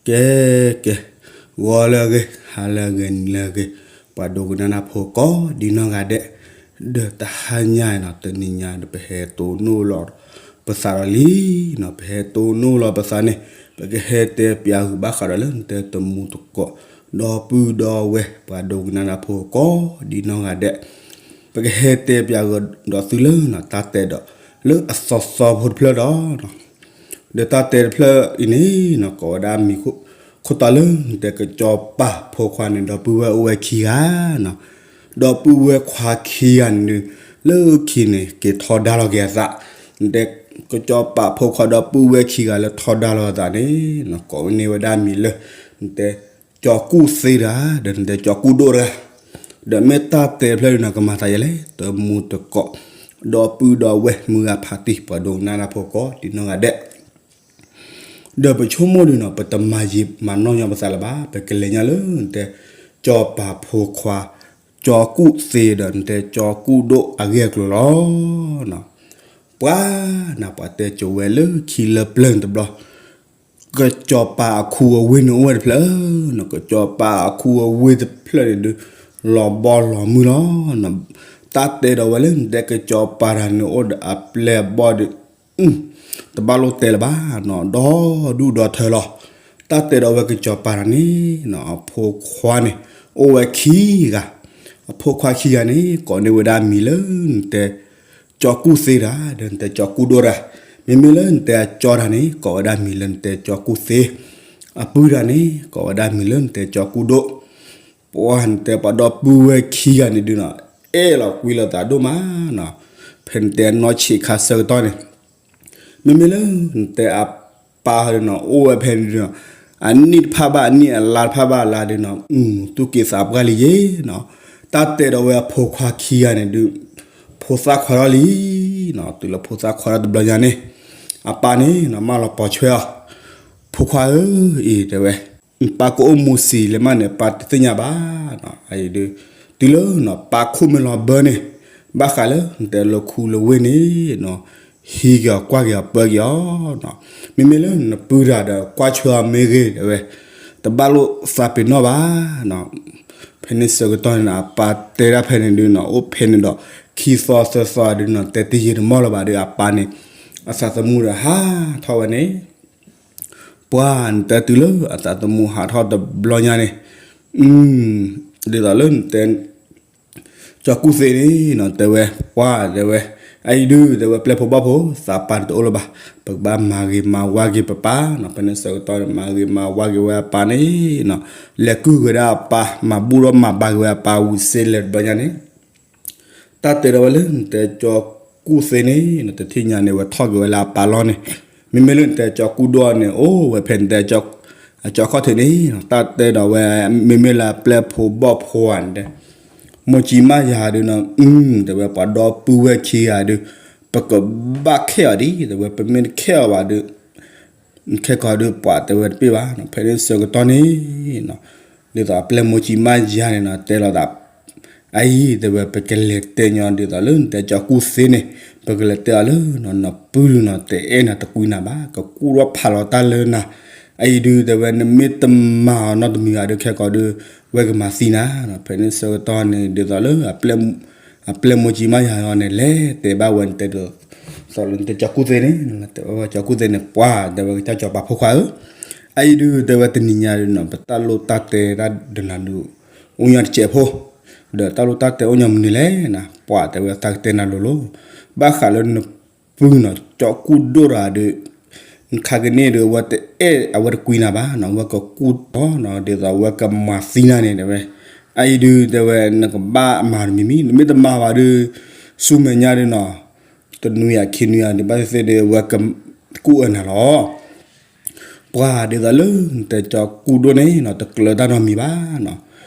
ကဲ ကဲ, ဂီၤလၢအဂ့ၤ, ဟါလၢအဂ့ၤ, နံၤလၢအဂ့ၤ, ပှၤဒိကနၣ်တၢ်ဖိကိးဒ်နီၢ်ဂၤဒဲး, ဒီးတဟါညါနီၤ တနံၤညါဒီး ပဟဲတိၢ်နီၣ်လီၤပသးဒီးလံနီၤ, ပဟဲတိၢ်နီၣ်လီၤပသးန့ၣ် ပကဟဲတဲပၠးဂုာ်ဘၣ်ဃးဒီးလၢနတဲတမူတကိး ဒီပုၢ်ဒီဝဲၢ် ပှၤဒိကနၣ်တၢ်ဖိကိးဒ်နီၢ်ဂၤဒဲး, ပကဟဲတဲပၠးဂုာ်ဒီးသုလၢနီၤ တၢ်တဲဒီး လၢအသီသီဖိတဖျၢၣ်ဒီး ဒီးတၢ်တဲတဖျၢၣ်အံၤန့ၣ်နီၤ ကိးဝဲဒၣ်မံၤခိၣ်တီလၢနတဲကစီၤပၤဖိခွါန့ၣ် ဒီပုၢ်ဝဲၢ်အိၣ်ဝဲခံဂၤနီၤ, ဒီပုၢ်ဝဲၢ်ခွါခံဂၤန့ၣ်ဒုး လၢခံန့ၣ် က့ၤထီဒါလီၤက့ၤအသး, နတဲကစီၤပၤဖိခွါဒီပုၢ်ဝဲၢ်ခံဂၤလၢထီဒါလီၤအသးန့ၣ်နီၤ ကိးန့ၢ်ဝဲဒၣ်မံၤလၢ နတဲ ကၠီၤကူၣ်သ့တဂၤ ဒီးနတဲကၠီၤကူၣ်ဒိၣ်တဂၤ, ဒီးမ့ၢ်တၢ်တဲတဖျၢၣ်ဒုးနီၤ ကမၤသးယဲလဲၣ် တမူတကိး ဒီပုၢ်ဒီဝဲၢ် မုၢ်ဂၤဖးတံၢ် ပှၤဒိကနၣ်တၢ်ဖိကိးဒ်နီၢ်ဂၤဒဲး, ဒီးပဆိကမိၣ်ဒုးနီၤ ပတမၤယံာ်မၤနီၢ်ညီပသးလၢၤဘၣ်, ပကလဲၤညါလၢနတဲ ကၠီၤပၤဖိခွါ ကၠီၤကူၣ်သ့ဒီးနတဲကၠီၤကူၣ်ဒိၣ်အဂ့ၢ်အကျိၤလီၤ. ပှၤနၤ ပှၤတဲကိးဝဲလၢခံလၢပျၢၤန့ၣ်တဘျီ ကစီၤပၤအခူအဝ့ၢ်န့ၣ်အိၣ်ဝဲတဖျၢၣ်နီၤ, ကစီၤပၤအခူအဝ့ၢ်တဖျၢၣ်န့ၣ်ဒုး လီၤဘီလီၤမုၢ်လီၤ. တၢ်တဲဒီးဝဲလၢနတဲကစီၤပၤတဂၤန့ၣ် အိၣ်ဒီးအပျဲၢ်အဘီၣ်ဒီး တဘၣ်လိၣ်တဲလၢၤဘၣ်နီၤ, ဒီဒူၣ်ဒီထၢလီၤ. တၢ်တဲဒီးဝဲကစီၤပၤတဂၤန့ၣ်နီၤ အဖိခွါန့ၣ် အိၣ်ဝဲခံဂၤ, အဖိခွါခံဂၤန့ၣ် ကိးန့ၢ်ဝဲဒၣ်မံၤလၢနတဲ ကၠီၤကူၣ်သ့တဂၤ ဒီးနတဲကၠီၤကူၣ်ဒိၣ်တဂၤ, မ့မ့ၢ်လၢနတဲအကၠီတဂၤန့ၣ် ကိးဝဲဒၣ်မံၤလၢနတဲကၠီၤကူၣ်သ့, အပုၢ်တဂၤန့ၣ် ကိးဝဲဒၣ်မံၤလၢနတဲကၠီၤကူၣ်ဒိၣ်, ပှၤနတဲပှၤဒီပုၢ်ဝဲၢ်ခံဂၤန့ၣ်ဒုးနီၤ အဲၣ်လီၤကွံလီၤသးဒိၣ်မးနီၤ, ဖဲနတဲနီၢ်ဆံးခါဆၢကတီၢ်န့ၣ် မ့မ့ၢ်လၢနတဲအပၢ်ဒုးနီၤ အိၣ်ဝဲဖဲန့ၣ်ဒုးနီၤ အနံၣ်တဖၣ်ဘၣ်အနံၣ် အလါတဖၣ်ဘၣ်အလါဒုးနီၤ သူၣ်က့သးပှၢ်လံယ့ၤနီၤ, တၢ်တဲဒီးဝဲအဖိခွါခံဂၤန့ၣ်ဒုး ဖိသၣ်ခွါထီၣ်လံနီၤ, တုၤလၢဖိသၣ်ခွါထီၣ်တဘျီညါန့ၣ် အပၢ်န့ၣ်နီၤ မၢလီၤပိာ်ဆွဲအီၤ, ဖိခွါဧၢ အံၤတဲဝဲ ပၢ်ကအိၣ်မူဆံးလဲၣ်မးန့ၣ် ပၢ်တသ့ၣ်ညါဘၣ်နီၤ, အံၤဒုး တုၤလၢနီၤ ပၢ်ခိၣ်မ့ၢ်လီၤဘၢန့ၣ် ဘၣ်ဃးလၢနတဲလၢခူလၢဝ့ၢ်န့ၣ်နီၤ ဟံးက့ၤအီၤကွၢ်က့ၤအီၤပၢက့ၤအီၤနီၤ, မ့မ့ၢ်လၢနပုၢ်တဂၤဒီး ကွၢ်ဆွဲအီၤမ့ၢ်ဂ့ၤတဲဝဲ တဘၣ်လိၣ်သးပ့ၤနီၣ်ဘၣ်နီၤ, ဖဲန့ၣ်ဆၢကတီၢ်န့ၣ်နီၤ အပၢ်တဲဒၣ်ဖဲန့ၣ်ဒုးနီၤ အိၣ်ဖဲန့ၣ်ဒီး ခံသီသၢသီဒုးနီၤ တဲတယံာ်တမီၢ်လၢၤဘၣ်ဒီး အပၢ်န့ၣ် အသးသမူဒီးဟးထီၣ်ဝဲန့ၣ် ပှၤနတဲတုၤလၢအသးသမူဟးထီၣ်တဘျီညါန့ၣ် ဒ်သိးလၢနတဲ ကၠီၤကူၣ်သ့န့ၣ်နီၤ တဲဝဲ ပှၤတဲဝဲ အအံၤဒုး တဲဝဲ ပျဲၢ်ဖိဘီၣ်ဖိ သးပၢ်န့ၣ်တအိၣ်လၢၤဘၣ်, ပကဘၣ်မၤဂ့ၤမၤဝါက့ၤပပၢ်နီၤ, ဖဲန့ၣ်ဆၢကတီၢ်န့ၣ် မၤဂ့ၤမၤဝါက့ၤဝဲအပၢ်န့ၣ်နီၤ, လဲၤကုၢ်က့ၤဝဲဒၣ်အပၢ် မၤဘူၣ်ထီၣ်မၤဘါက့ၤဝဲအပၢ်ဝံၤစ့လဲၣ်တဘျီညါန့ၣ် တၢ်တဲဒီးဝဲလၢနတဲကၠီၤကူၣ်သ့န့ၣ်နီၤ တထံၣ်ညါန့ၣ် ဝဲထီၣ်က့ၤဝဲလၢအပၢ်လီၢ်န့ၣ်, မ့မ့ၢ်လၢနတဲကၠီၤကူၣ်ဒိၣ်န့ၣ် အိၣ်ဝဲဖဲနတဲ အကၠီၤခီၣ်ထံးန့ၣ်နီၤ, တၢ်တဲဒီးဝဲ မ့မ့ၢ်လၢအပျဲၢ်ဖိဘီၣ်ဖိဧါန့ၣ် မိၢ်ကၠံမါယၤဒုးနီၤ တဲဝဲပှၤဒီပုၢ်ဝဲၢ်ခံဂၤဒုး ပကဘၣ်ခဲအီၤဒ် တဲဝဲ ပမ့ၢ်တခဲအီၤဘၣ်ဒုး ခဲကီးဒုးပှၤတဲဝဲတပ့ၢ်ဘၣ်, ဖဲန့ၣ်ဆၢကတီၢ်န့ၣ်နီၤ ဒ်သိးအပျဲၢ်မိၢ်ကၠံမါယၤန့ၣ်နီၤ တဲလီၤသး အအံၤတဲဝဲ ပကလဲၤတဲညီ ဒ်သိးလၢနတဲကၠီၤကူၣ်သ့န့ၣ် ပကလဲၤတဲအီၤလၢ နပုၢ်ဒုးနီၤ တအဲၣ်နၤတကွံနၤဘၣ်, ကကူၣ်ထီၣ်ဖးလီၤတၢ်လၢနၤ, အအံၤဒုးတဲဝဲ နမ့ၢ်တမၤအီၤနီတမံၤဘၣ်ဒုး ခဲကီးဒုး ဝဲကမၤသံနၤ, ဖဲန့ၣ်ဆၢကတီၢ်န့ၣ် ဒ်သိးလၢ အပျဲၢ်မိၢ်ကၠံမါယၤန့ၣ် လဲၤတဲဘၣ်ဝဲ နတဲဒ်သိးလၢနတဲကၠီၤကူၣ်သ့န့ၣ် တဲဝဲကၠီၤကူၣ်သ့န့ၣ် ပှၤတဲဝဲ ကစၢ်ကၠီၤပၤဖိခွါဧၢ, အအံၤဒုးတဲဝဲ တနံၤညါဒုးနီၤ ပတၢ်လိၣ်တၢ်တဲတၢ်ဒီးနၤဒုး အိၣ်ညီတစဲးဖိ, ဒီးတၢ်လိၣ်တၢ်တဲအိၣ်ညီမနုၤလဲၣ်နၤ, ပှၤတဲဝဲ သးကတဲနၤလိၤလိၤ, ဘၣ်ဃးလၢနပုၢ်နီၤ ကၠီၤကူၣ်ဒိၣ်တဂၤဒုး နခါကန့ၣ်ဒုး အဝဲတအဲၣ်အဝဲတကွံနၤဘၣ်နီၤ, အဝဲကကူၣ်ထီၣ်နီၤ ဒ်သိးအဝဲကမၤသံနၤန့ၣ်တဲဝဲ, အအံၤဒုးတဲဝဲ နကဘၣ်မၤတမံၤမံၤ, နမ့ၢ်တမၤဘၣ်ဒုး ဆူမဲာ်ညါဒုးနီၤ တနွံယၤခံနွံယၤဒုး ဘၣ်သ့ၣ်သ့ၣ်ဒုး အဝဲကကူၣ်အၢနၤလီၤ. ပှၤဒ်သိးလၢနတဲကၠီၤကူၣ်ဒိၣ်န့ၣ်နီၤ တကျၢၤတၢ်နီတမံၤဘၣ်နီၤ,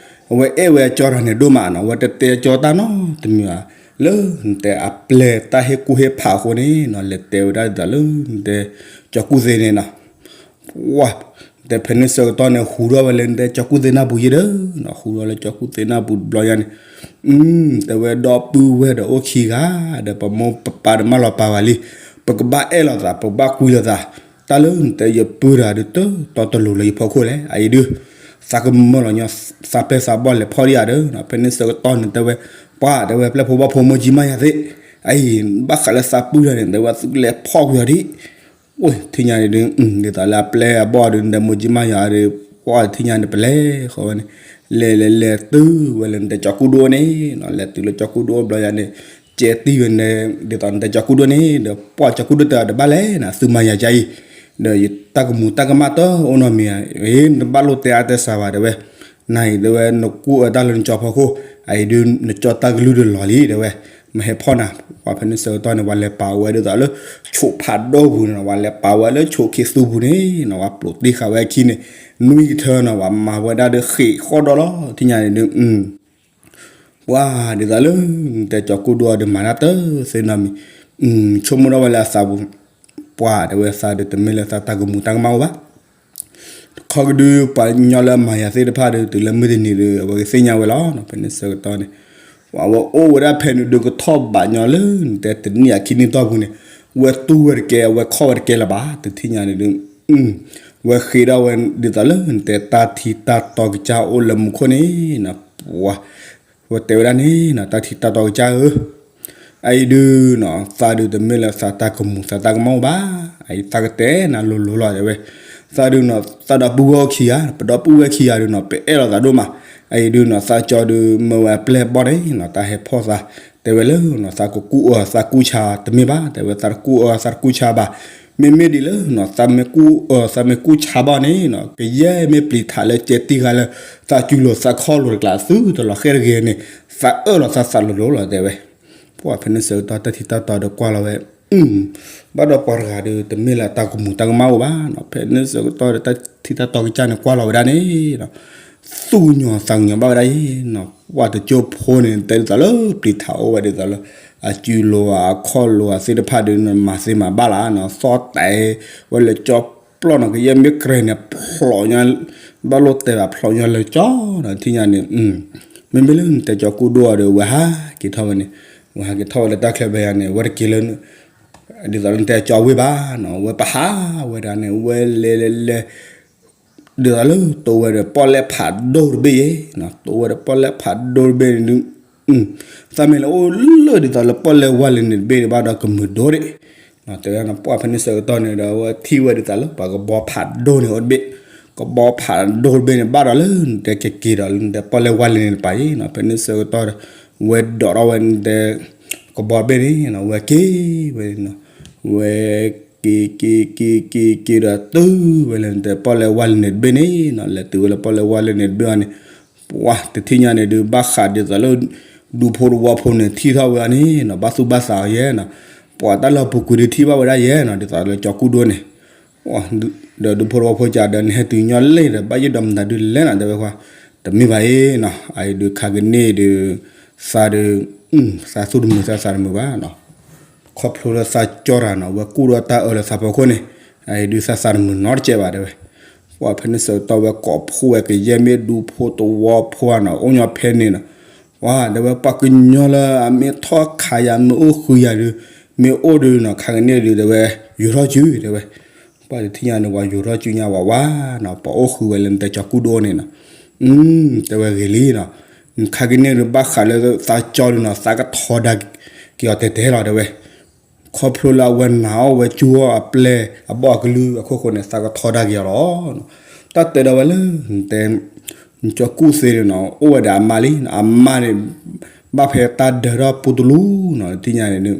အဝဲအဲၣ်ဝဲအကၠီတဂၤန့ၣ်ဒိၣ်မးနီၤ, အဝဲတတဲကၠီတၢ်နီတမံၤဘၣ်, လၢနတဲအပျဲၢ်တၢ်ဟ့ၣ်ကူၣ်ဟ့ၣ်ဖးအဃိန့ၣ်နီၤ လဲၤတဲဝဲဒၣ်ဒ်သိးလၢနတဲကၠီၤကူၣ်သ့န့ၣ်နီၤ ပှၤ တဲဖဲန့ၣ်ဆၢကတီၢ်န့ၣ် ဟူထီၣ်ဝဲလၢနတဲကၠီၤကူၣ်သ့နၢ်ပူၤယဲဒီးနီၤ, ဟူထီၣ်လၢကၠီၤကူၣ်သ့နၢ်ပူၤတဘျီညါန့ၣ်, တဲဝဲဒီပုၢ်ဝဲၢ်ဒီးအိၣ်ခံဂၤ, ဒီးပမိၢ်ပပၢ်ဒီးမၢလီၤပာ်ဝဲလံ, ပကဘၣ်အဲၣ်လိာ်သး ပကဘၣ်ကွံလိာ်သး, တၢ် တၢ်လၢနတဲယပုၢ်တဂၤဒုး တတီတလိၤလၢယဖီခိၣ်လဲၣ်, အအံၤဒုး သးကမၢလီၤညီ သးပျဲၢ်သးဘီၣ်လဲၤဖီၣ်ဒံးယၤဒီး ဖဲန့ၣ်ဆၢကတီၢ်န့ၣ် တဲဝဲ ပှၤ တဲဝဲ ပျဲၢ်ဖိဘီၣ်ဖိမိၢ်ကၠံမးယၤသ့ၣ်, အအံၤ ဘၣ်ဃးလၢသးပုၢ်တဂၤန့ၣ် တဲဝဲ သုကလဲၤဖီၣ်ကွံာ်အီၤဒံး အိၣ်ထံၣ်ညါန့ၣ်ဒုး ဒ်သိးလၢအပျဲၢ်အဘီၣ်ဒုး နတဲမိၢ်ကၠံမးယၤဒီး ပှၤထံၣ်ညါန့ၣ်ပလဲၤဃီဝဲန့ၣ် လဲၤလဲၤလဲၤတုၤဝဲလၢနတဲကၠီၤကူၣ်ဒိၣ်န့ၣ်နီၤ, လဲၤတုၤလၢကၠီၤကူၣ်ဒိၣ်ဘျီယၤန့ၣ် ကဲတံၢ်ဝဲန့ၣ် ဒ်သိးနတဲကၠီၤကူၣ်ဒိၣ်န့ၣ်ဒီး ပှၤကၠီၤကူၣ်ဒိၣ်တဲအီၤတဘၣ်လဲၣ်နီၤ, သုမၤယၤကအံၤ ဒီးယတၢ်ကမူၤတၢ်ကမၣ်တအိၣ်နီတမံၤဧါ, နတဘၣ်လိၣ်တဲအါတဲစှၤဘၣ် တဲဝဲ နၤအံၤ တဲဝဲ နကူၣ်အၢတၢ်လၢနကၠီၤဖီခိၣ် အအံၤဒုး နကၠီၤတၢ်ကလုၢ်ဒုးလီၤလံ တဲဝဲ, မ့ၢ်ဟဲဖီၣ်နၤ, ပှၤဖဲန့ၣ်ဆၢကတီၢ်န့ၣ် ပှၤလဲၤပာ်ဝဲဒ်သိးလၢ ဆိးဖးဒိၣ်ပူၤန့ၣ်နီၤ, ပှၤလဲၤပာ်ဝဲလၢဆိးခ့သူပူၤန့ၣ်နီၤ, ပှၤပျိးတ့ၢ်ဃာ်ဝဲအခံန့ၣ် နွံကထၢနီၤ, ပှၤမၤဝဲဒၣ်ဒီးဃ့ၢ်ဃီၣ်ဒီလီၤ, ထံၣ်ညါန့ၣ်ဒုး ပှၤဒ်သိးလၢ နတဲကၠီၤကူၣ်ဒိၣ်အီၤဒီးမၤတၢ်တသ့နီတမံၤ, ဆိကမိၣ်ထီၣ်ဝဲလၢအသးပူၤ, ပှၤတဲဝဲသးဒုးတမ့ၢ်လၢသးတၢ်ကမူၤတၢ်ကမၣ်အိၣ်ဘၣ်, ခီကဒု ပှၤကညီလၢအမၤယၤသ့ၣ်တဖၣ်ဒီး တုၤလၢမုၢ်တနံၤဒီး အဝဲကသ့ၣ်ညါဝဲလီၤ, ဖဲန့ၣ်ဆၢကတီၢ်န့ၣ် ပှၤဝဲအိၣ်ဝဲဒၣ်ဖဲန့ၣ်ဒုးကထီၣ်ဘးညီလၢ နတဲတနံၣ်အခံနံၣ်တီၢ်ပူၤန့ၣ်, ဝဲတူၢ်ဝဲတကဲ အဝဲခီၣ်ဝဲတကဲလၢၤဘၣ်, တထံၣ်ညါန့ၣ်ဒုး ဝဲဃ့ထီၣ်ဝဲဒ်သိးလၢနတဲတၢ်ထံတၢ်တီကစၢ်အိၣ်လၢမူခိၣ်န့ၣ်နီၤ, ပှၤ ဝဲတဲဝဲဒၣ်န့ၣ်နီၤ, တၢ်ထံတၢ်တီကစၢ်ဧၢ, အအံၤဒုးနီၤ သးဒုးတမ့ၢ်လၢသးတၢ်ကမူၤသးတၢ်ကမၣ်အိၣ်ဘၣ်, အအံၤသးကတဲနၤလိၤလိၤလီၤ တဲဝဲ, သးဒုးနီၤ သးဒီပုၢ်ဝဲၢ်အိၣ်ခံဂၤ, ပဒီပုၢ်ဝဲၢ်ခံဂၤဒုးနီၤ ပအဲၣ်လီၤသးဒိၣ်မး, အအံၤဒုးနီၤ သးကၠီဒုးမၢဝဲအပျဲၢ်အဘီၣ်န့ၣ်နီၤ တၢ်ဟဲဖီၣ်သး, တဲဝဲလၢနီၤ သးကကူၣ်အၢသးကူၣ်ဆါတမ့ၢ်ဘၣ်, တဲဝဲသးတကူၣ်အၢသးတကူၣ်ဆါဘၣ်, မ့မ့ၢ်ဒ်လၢနီၤ သးမ့ၢ်ကူၣ်အၢသးမ့ၢ်ကူၣ်ဆါဘၣ်န့ၣ်နီၤ ကယဲၢ်မ့ၢ်ပျံၤထးလၢကဲတံၢ်ဃာ်လၢ သးစုလိၤသးခီၣ်လိၤတကျါ သုတလီၤဃဲၢ်တဂ့ၤန့ၣ် သးအၢၣ်လီၤသးသးလိၤလိၤလီၤ တဲဝဲ, ပှၤဖဲန့ၣ်ဆၢကတီၢ်တၢ်ထံတၢ်တီဒီးကွၢ်လီၤဝဲ, ဘၣ်ဒီးပှၤတဂၤဒီး တမ့ၢ်လၢတၢ်ကမူၤတၢ်ကမၣ်အိၣ်ဘၣ်နီၤ, ဖဲန့ၣ်ဆၢကတီၢ်ဒီးတၢ်ထံတၢ်တီကစၢ်န့ၣ် ကွၢ်လီၤဝဲဒၣ်န့ၣ် သူၣ်ကညီၤသးကညီၤဘၣ်ဝဲဒၣ်အံၤနီၤ, ပှၤတကၠိဖိန့ၣ် တဲဒ်သိးလၢပျံၤထးအိၣ်ဝဲဒ်သိးလၢ အစုလိၤဧါအခီၣ်လိၤဧါသ့ၣ်တဖၣ်ဒီး မၤသ့မၤဘၣ်လၢနီၤ, သီၣ်တဲာ်ဝဲလၢကၠီပျီၢ်နီၤ, ကယဲၢ်မ့ၢ်ကြဲၤန့ၣ် ဖျိးညီ, ဘၣ်လိၣ်တဲဘၣ်ဖျိးညီလၢကၠီနီၤ, ထံၣ်ညါန့ၣ် မ့မ့ၢ်လၢနတဲကၠီၤကူၣ်ဒိၣ်အီၤဒီး ဝဲဟးက့ၤထီၣ်ဝဲန့ၣ်, ဝဲဟးက့ၤထီၣ်ဝဲလၢတၢ်ချၢဘၣ်ယၤန့ၣ် ဝဲတက့ၤလၢ ဒ်သိးလၢနတဲကၠီၤဝ့ၢ်ဘၣ်နီၤ, ဝဲပဟးဝဲဒၣ်န့ၣ် ဝဲလဲၤလဲၤလဲၤ ဒ်သိးလၢတိဝဲဒီးပီၣ်လဲၣ်ဖးဒိၣ်တဘ့ၣ်ယဲနီၤ, တိဝဲဒီးပီၣ်လဲၣ်ဖးဒိၣ်တဘ့ၣ်န့ၣ်ဒုး သးမ့ၢ်လၢအိၣ်လၢဒ်သိးလၢပီၣ်လဲၣ်ဝါလ့ၤန့ၣ်တဘ့ၣ်န့ၣ် ဘၣ်ဒီးကမုာ်ဒိၣ်ဒံး, တဲဝဲနီၤ ပှၤဖဲန့ၣ်ဆၢကတီၢ်န့ၣ်ဒီး အဝဲထံၣ်ဝဲဒ်သိးလၢပှၤကဘီဖးဒိၣ်န့ၣ်အိၣ်တဘ့ၣ်, ကဘီဖးဒိၣ်တဘ့ၣ်န့ၣ် ဘၣ်ဒီးလၢနတဲကက့ၤဒီးလၢနတဲပီၣ်လဲၣ်ဝါလ့ၤန့ၣ်တပၤယဲနီၤ, ဖဲန့ၣ်ဆၢကတီၢ်ဒီး ဝဲဒိးထီၣ်ဝဲနတဲ ကဘီတဘ့ၣ်န့ၣ်နီၤ, ဝဲက့ၤဝဲနီၤ, ဝဲ က့ၤက့ၤက့ၤက့ၤက့ၤဒီးတုၤဝဲလၢနတဲပီၣ်လဲၣ်ဝါလ့ၤန့ၣ်တဘ့ၣ်န့ၣ်နီၤ, လဲၤတုၤဝဲလၢပီၣ်လဲၣ်ဝါလ့ၤန့ၣ်တဘ့ၣ်အီၤန့ၣ်, ပှၤတထံၣ်ညါန့ၣ်ဒုး ဘၣ်ဃးဒ်သိးလၢ ဒူဖိတဝီဖိန့ၣ်ထံၣ်ထီၣ်ဝဲအီၤန့ၣ်နီၤ, ဘၣ်သူၣ်ဘၣ်သးအီၤယဲနီၤ, ပှၤတၢ်လၢအပူၤကွံာ်ဒုးထံၣ်ဘၣ်ဝဲဒၣ်ယဲနီၤ, ဒ်သိးလၢကၠီၤကူၣ်ဒိၣ်န့ၣ် ဒီးဒူဖိတဝီဖိကဒီး နဟဲတုၤညီလ့ၣ်ဒီး ဘၣ်ယိၣ်ဒီးမတၤဒုးလဲၣ်နီၤ, တဲဝဲခွါ တမ့ၢ်ဘၣ်အံၤနီၤ, အအံၤဒုးခါကန့ၣ်ဒုး သးဒုး သးသူၣ်တမုာ်သးသးတမုာ်ဘၣ်နီၤ, ခီဖျိလၢသးကၠီတၢ်နီၤ, ဝဲကူၣ်ဒီးတၢ်အၢလၢသးဖီခိၣ်န့ၣ်, အအံၤဒုးသးသးတမုာ်နီတကဲဘၣ် တဲဝဲ, ပှၤဖဲန့ၣ်ဆၢကတီၢ်ဝဲကိးဖှိၣ်ဝဲကယဲၢ်မ့ၢ်ဒူဖိတဝီဖိဧါနီၤ, အိၣ်ညီဖဲန့ၣ်နီၤ, ပှၤ တဲဝဲပှၤကညီလၢအမ့ၢ်ထီၣ်ခးယၤမ့ၢ်အိၣ်ဃုာ်ယၤဒုး, မ့ၢ်အိၣ်ဒုးနီၤ, ခါကန့ၣ်ဒုး တဲဝဲ ယူၤထီၣ်စု တဲဝဲ ပှၤတထံၣ်ညါန့ၣ် ပှၤယူၤထီၣ်စုညါဝဲဝါနီၤ, ပှၤအိၣ်ဃုာ်ဝဲလၢနတဲကၠီၤကူၣ်ဒိၣ်န့ၣ်နီၤ, တဲဝဲဂ့ၤလံနီၤ, ခါကန့ၣ်ဒုးဘၣ်ဃးလၢသးကၠီၤဒုးနီၤ, သးကထီဒါက့ၤအီၤတဲာ်တဲာ်လီၤ တဲဝဲ, ခီဖျိလၢအဝဲနာ်အီၣ်ဝဲကၠူအီၣ်အပျဲၢ်အဘီၣ်အကလုၢ်အခိၣ်ဃိန့ၣ် သးကထီဒါက့ၤအီၤလီၤ, တၢ်တဲဒီးဝဲလၢ နတဲ နကၠီၤကူၣ်သ့န့ၣ်နီၤ, အိၣ်ဝဲဒီးအမါလံ, အမါန့ၣ် ဘၣ်ဖဲတၢ်ဒၢထီၣ်ပူတလူနီၤ, တထံၣ်ညါန့ၣ်ဒုး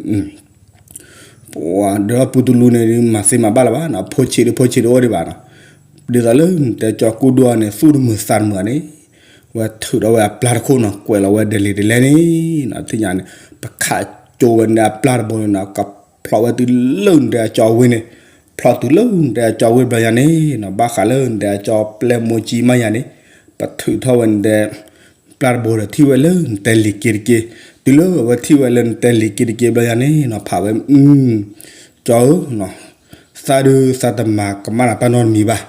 ပှၤဒၢထီၣ်ပူတလူန့ၣ်ဒုး မၤသ့မၤဘၣ်လၢၤဘၣ်နီၤ, ဖိဆံးဒုးဖိဆံးတအိၣ်ဒံးဘၣ်နီၤ, ဒ်သိးလၢနတဲကၠီၤကူၣ်ဒိၣ်န့ၣ် သူၣ်တမုာ်သးတမုာ်န့ၣ်, ဝဲထုးထီၣ်ဝဲအပျၢ်တခိၣ်နီၤ, ကွဲးလီၤဝဲဒ်လဲၣ်ဒ်လဲၣ်န့ၣ်နီၤ, တထံၣ်ညါန့ၣ် ပခးကၠိဝဲနတဲအပျၢ်တဘိန့ၣ်နီၤ, ကဖျိးဝဲတုၤလၢနတဲအကၠီၤဝ့ၢ်န့ၣ်, ဖျိးတုၤလၢနတဲအကၠီၤဝ့ၢ်ဘျီညါန့ၣ်နီၤ, ဘၣ်ဃးလၢနတဲအကၠီၤပျဲၢ်မိၢ်ကၠံမးယၤန့ၣ်, ပထုးထီၣ်ဝဲနတဲ ပျၢ်တဘိဒီးထံၣ်ဝဲလၢနတဲလံၤက့ၤတက့ၢ်, တုၤလၢအဝဲထံၣ်ဝဲလၢနတဲလံၤက့ၤတက့ၢ်ဘျီညါန့ၣ်နီၤ, ဖးဝဲ ကၠီၤဧၢ, သးဒုးသးတမၤကမၣ်နၤတၢ်နီတမံၤဘၣ်,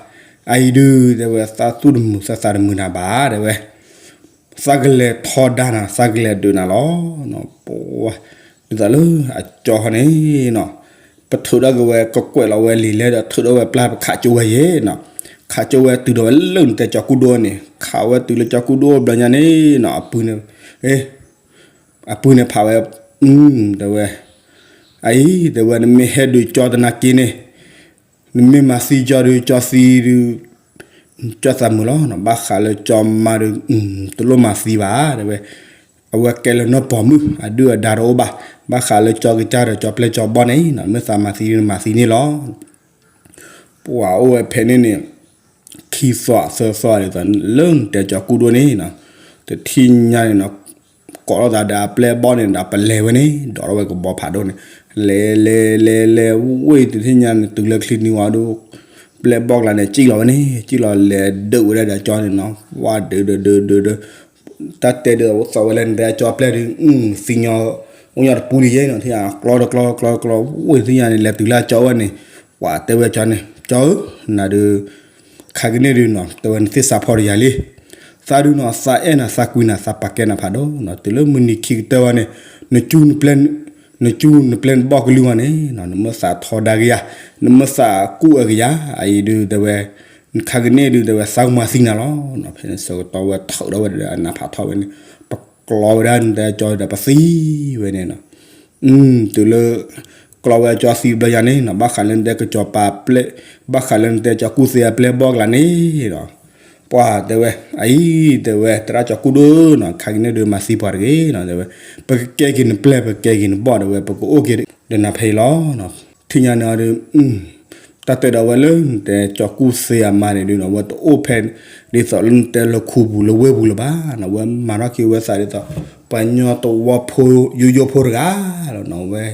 အအံၤဒုး တဲဝဲ သးသူၣ်တမုာ်သးသးတမုာ်နၤဘၣ် တဲဝဲ, သးကလဲၤထီဒါနၤ သးကလဲၤဒုးနၤလီၤ, ပှၤ ဒ်သိးလၢအကၠီၤဟီန့ၣ်နီၤ, ဖ ပထုးထီၣ်က့ၤဝဲ ကကွဲးလီၤဝဲလံာ်လဲဒီး ထုးထီၣ်ဝဲပျၢ် ပခးကၠိဝဲယဲနီၤ, ခးကၠိဝဲတုၤဒီးဝဲလၢနတဲကၠီၤကူၣ်ဒိၣ်န့ၣ် ခးဝဲတုၤလၢကၠီၤကူၣ်ဒိၣ်ဘျီညါန့ၣ်နီၤ အပုၢ်န့ၣ် အပုၢ်န့ၣ်ဖးဝဲ တဲဝဲ အအံၤ တဲဝဲ နမ့ၢ်ဟဲဒုးကၠီတနာ်က့န့ၣ် နမ့ၢ်မၤသံကၠီဒုး ကၠီသံဒုး ကၠီသးမုာ်လီၤနီၤ, ဘၣ်ဃးလၢကၠီမါဒုး တလိၣ်မၤသံဘၣ် တဲဝဲ, အဝဲကဲလၢနီၢ်ပိာ်မုၣ် အဒုၣ်အဒါတအိၣ်ဘၣ်, ဘၣ်ဃးလၢကၠီကစၢ်ဒီးကၠီပျဲၢ်ကၠီဘီၣ်န့ၣ် မ့ၢ်သးမၤသံဒုး နမၤသံန့ၣ်လီၤ. ပှၤအိၣ်ဝဲဖဲန့ၣ်န့ၣ် ခံသီသၢသီဒ်သိး လၢနတဲကၠီၤကူၣ်ဒိၣ်န့ၣ်နီၤ, တထံၣ်ညါန့ၣ်နီၤ, ကိးထီၣ်သးဒီးအပျဲၢ်ဘီၣ်န့ၣ်ဒီး ပလဲၤဝဲန့ၣ် ဒိးထီၣ်ဝဲကဘီဖးဒိၣ်န့ၣ်, လဲၤလဲၤလဲၤလဲၤဝ့ၢ် တထံၣ်ညါန့ၣ် တုၤလၢချံနံၤဝံၤဒီး ပျဲၢ်ဘီၣ်ကျါန့ၣ် စံၣ်လီၤဝဲန့ၣ် စံၣ်လီၤလဲၤဒုးဝဲဒၣ်ဒီးကၠီန့ၣ်နီၤ, ဝါဒုးဒုးဒုးဒုးဒုး တၢ်တဲဒုး သီးဝဲလၢနတဲကၠီပျဲၢ်ဒုး သံညီ အိၣ်ညီတပူၤလံယဲနီၤ, ထံၣ်ညါကျီတကျီကျီတကျီ ဝ့ၢ်သ့ၣ်ညါန့ၣ် လဲၤတုၤလၢအကၠီဝဲန့ၣ်, ပှၤတဲဝဲကၠီန့ၣ် ကၠီဧၢ, နၤဒုး ခါကန့ၣ်ဒုးနီၤ တဲဝဲနသ့ၣ်စးဖီတယၤလံ, သးဒုးနီၤ သးအဲၣ်နၤ သးကွံနၤ သးပာ်ကဲနၤဖးဒိၣ်နီၤ, တုၤလၢမုၢ်နံၤခံကတၢၢ်ဝဲန့ၣ် နကၠူ နပျဲၢ်နဘီၣ်ကလုၢ်ဝဲန့ၣ်နီၤ နမ့ၢ်သးထီဒါက့ၤယၤ, နမ့ၢ်သးကူၣ်အၢက့ၤယၤ, အအံၤဒုးတဲဝဲ နခါကန့ၣ်ဒုးတဲဝဲသးကမၤသံနၤလီၤနီၤ, ဖဲန့ၣ်ဆၢကတီၢ်ဝဲထုးထီၣ်ဝဲဒီးအနးဖးထီၣ်ဝဲန့ၣ်, ပကျီဝဲဒၣ်နတဲကၠီဒီးပသံဝဲန့ၣ်နီၤ, တုၤလၢ ကျီဝဲကၠီသံဘျီညါန့ၣ်နီၤ ဘၣ်ဃးလၢနတဲကၠီၤပၤပျဲၢ် ဘၣ်ဃးလၢနတဲကၠီၤကူၣ်သ့အပျဲၢ်ဘီၣ်ကျါန့ၣ်နီၤ, ပှၤတဲဝဲ အအံၤတဲဝဲ သရၣ်ကၠီၤကူၣ်ဒိၣ်နီၤ ခါကန့ၣ်ဒုးမၤသံပှၤတဂ့ၤနီၤ တဲဝဲ, ပကကဲက့ၤနပျဲၢ် ပကကဲက့ၤနဘီၣ်တဲဝဲ ပကအိၣ်က့ၤဒီးနၤဖဲအံၤလီၤနီၤ, ထံၣ်ညါန့ၣ်အီၤဒုး တၢ်တဲဒီးဝဲလၢနတဲကၠီၤကူၣ်သ့အမါန့ၣ်ဒုးနီၤ အဝဲတအိၣ်ဖဲ ဒ်သိးလၢနတဲလၢခူပူၤလၢဝ့ၢ်ပူၤလၢၤဘၣ်နီၤ, အဝဲမၤထီၣ်က့ၤဝဲသးဒ်သိး ပှၤကညီတဝီဖိ ယိယိဖိတဂၤလီၤနီၤ, အဝဲ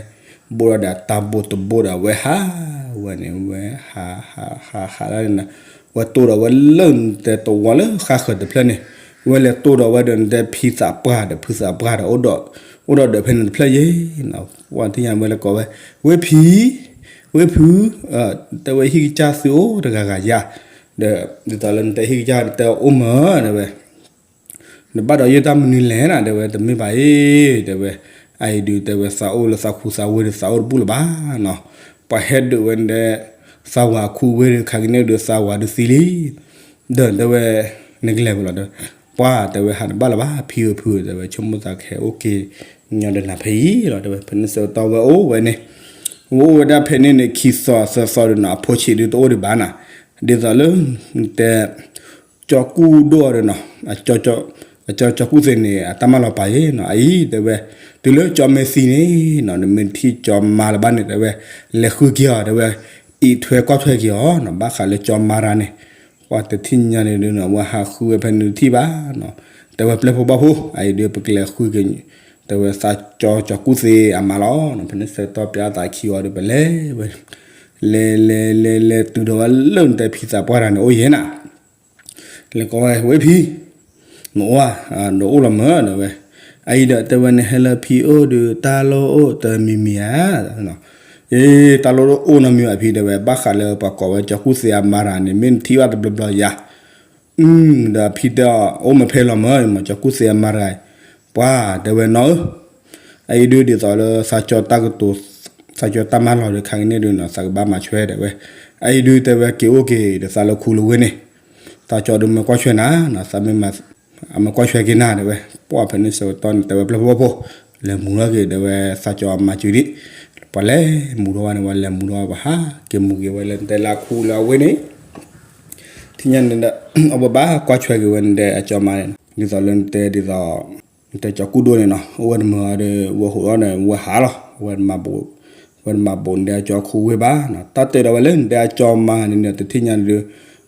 ဘိၣ်ဒီးဒီးတၢ်ဘိၣ်တဘိၣ်ဒီးအဝဲဟးဝဲန့ၣ် ဝဲဟးဟးဟးဟးဒၣ်န့ၣ်နီၤ, ဝဲတိၢ်ဒီးဝဲလၢနတဲတဝီလၢဃါဃၢၤတဖျၢၣ်န့ၣ်, ဝဲလဲၤတိၢ်ဒီးဝဲဒီးနတဲဖံသးပှၢ်ဒီး ဖုသးပှၢ်ဒီး အိၣ်ဒီး အိၣ်ဒီးဒီးဖဲန့ၣ်တဖျၢၣ်ယဲနီၤ, ပှၤထံၣ်ညါဝဲလဲၤကိးဝဲ ဝ့ၢ်ဖံ ဝ့ၢ်ဖု တဲဝဲဟံၣ်ကစၢ်သုအိၣ်တဂၤဂၤယၤ, ဒီး ဒ်သိးလၢနတဲဟံၣ်ကစၢ်နတဲအိၣ်မၢတဲဝဲ နဘၣ်ဒီးယဲၢ်တၢ်မနုၤလဲၣ်နၤ တဲဝဲ တမ့ၢ်ဘၣ်အံၤ တဲဝဲ, အအံၤဒုး တဲဝဲ သးအိၣ်လၢသးခူသးဝ့ၢ်ဒီး သးအိၣ်တဘူၣ်လၢၤဘၣ်နီၤ, ပှၤဟဲဒုးဝဲဒၣ် သးဝၤခူဝ့ၢ်ဒီး ခါကန့ၣ်ဒုး သးဝၤဒုးသံလံ, ဒီးတဲဝဲ နကလဲၤဝဲလီၤဒီး ပှၤတဲဝဲ ဟးတဘၣ်လၢၤဘၣ် ဖံဧၢဖုဧၢ တဲဝဲ ဆိကမိၣ်သးကဟဲအိၣ်က့ၤညီဒီးနၤဖဲအံၤလီၤ တဲဝဲ, ဖဲန့ၣ်ဆၢကတီၢ်ဝဲအိၣ်ဝဲန့ၣ်, ဝဲအိၣ်ဝဲဒၣ်ဖဲန့ၣ်န့ၣ် ခံသီသၢသီဒီးနီၤ အဖိဆံးဒုးတအိၣ်ဒံးဘၣ်နၤ, ဒ်သိးလၢ တဲ ကၠီၤကူၣ်ဒိၣ်အီၤဒီးနီၤ, အကၠီၤကၠီၤကူၣ်သ့န့ၣ် အတၢ်မၤလီၤပာ်ယဲနီၤ, အအံၤ တဲဝဲ တုၤလၢကၠီၤမ့ၢ်သံန့ၣ်နီၤ နမ့ၢ်တထံၣ်ကၠီၤမါလၢၤဘၣ်န့ၣ် တဲဝဲ လဲၤဃုက့ၤအီၤ တဲဝဲ, အံးထွဲကွၢ်ထွဲက့ၤအီၤနီၤ, ဘၣ်ဃးလၢကၠီၤမါတဂၤန့ၣ်, ပှၤတထံၣ်ညါန့ၣ်ဒုးနီၤ အဝဲဟးဃုဝဲဖဲန့ၣ်တထံၣ်ဘၣ်နီၤ, တဲဝဲပျဲၢ်ဖိဘီၣ်ဖိ အအံၤဒုး ပကလဲၤဃုက့ၤ တဲဝဲ သးကၠီၤကၠီၤကူၣ်သ့အမါလီၤနီၤ, ဖဲန့ၣ်ဆၢကတီၢ်ပၠးသးခံအီၤဒီး ပလဲၤဝဲ လဲၤလဲၤလဲၤလဲၤတုၤဒီးဝဲလၢနတဲဖံသးပှၢ်တဂၤန့ၣ် အိၣ်ယဲနၤ လဲၤကိးဝဲ ဝ့ၢ်ဖံ, နအိၣ်ဧါ, နအိၣ်လီၤမၢ် တဲဝဲ, အအံၤဒီးတဲဝဲ နဟဲလၢဖံအိၣ်ဒီး တၢ်လိၣ်အိၣ်တမံၤမံၤဧါ, အ့ တၢ်လိၣ်အိၣ်နီတမံၤဘၣ်ဖံ တဲဝဲ, ဘၣ်ဃးလၢပှၤကိးဝဲကၠီၤကူၣ်သ့အမါတဂၤန့ၣ် မ့ၢ်နထံၣ်ဘၣ်တဘျီဘျီယၤ ဒီးဖံတဲအီၤ အိၣ်မ့ၢ်ဖဲလီၤမၢ် မ့ၢ်ကၠီၤကူၣ်သ့အမါတဂၤအံၤ, ပှၤ တဲဝဲနီၤဧၢ အအံၤဒုးဒ်သိးလၢသးကၠီၤတၢ်ကတိၤ သးကၠီၤတၢ်မၤလီၤဒီး ခါကန့ၣ်ဒုးနီၤ သးကဘၣ်မၤဆွဲ တဲဝဲ, အအံၤဒုးတဲဝဲ က့ၤအိၣ်က့ၤဒီးသးလၢခူလၢဝ့ၢ်န့ၣ်, သးကၠီၤဒုးမ့ၢ်ကွၢ်ဆွဲနၤနီၤ သးမ့ၢ်မၤ အမ့ၢ်ကွၢ်ဆွဲက့ၤနၤ တဲဝဲ, ပှၤဖဲန့ၣ်ဆၢကတီၢ်န့ၣ် တဲဝဲပျဲၢ်ဖိဘီၣ်ဖိ လဲၤမူထီၣ်က့ၤ တဲဝဲ သးကၠီၤအမၤစၢၤဒံး, ပှၤလဲၤမူထီၣ်ဝဲန့ၣ် ပှၤလဲၤမူထီၣ်ဝဲ ပှၤဟးက့ၤမူက့ၤဝဲလၢနတဲလၢခူလၢအဝ့ၢ်န့ၣ် ထံၣ်ညါန့ၣ်ဒီး အဝဲဘၣ်ကွၢ်ဆွဲက့ၤဝဲန့ၣ်ဒီး အကၠီၤမါန့ၣ် ဒ်သိးလၢနတဲဒ်သိး နတဲကၠီၤကူၣ်ဒိၣ်န့ၣ်နီၤ အိၣ်ဝဲတမုာ်အီၤဒီး ဝဲဟိးထီၣ်န့ၣ် ဝဲဟးလီၤ ဝဲတမၤဘိး ဝဲတမၤဘိးနတဲကၠီၤခူဝ့ၢ်ဘၣ်နီၤ တၢ်တဲဒီးဝဲလၢနတဲအကၠီၤမါန့ၣ်ဒီး တထံၣ်ညါန့ၣ်ဒီး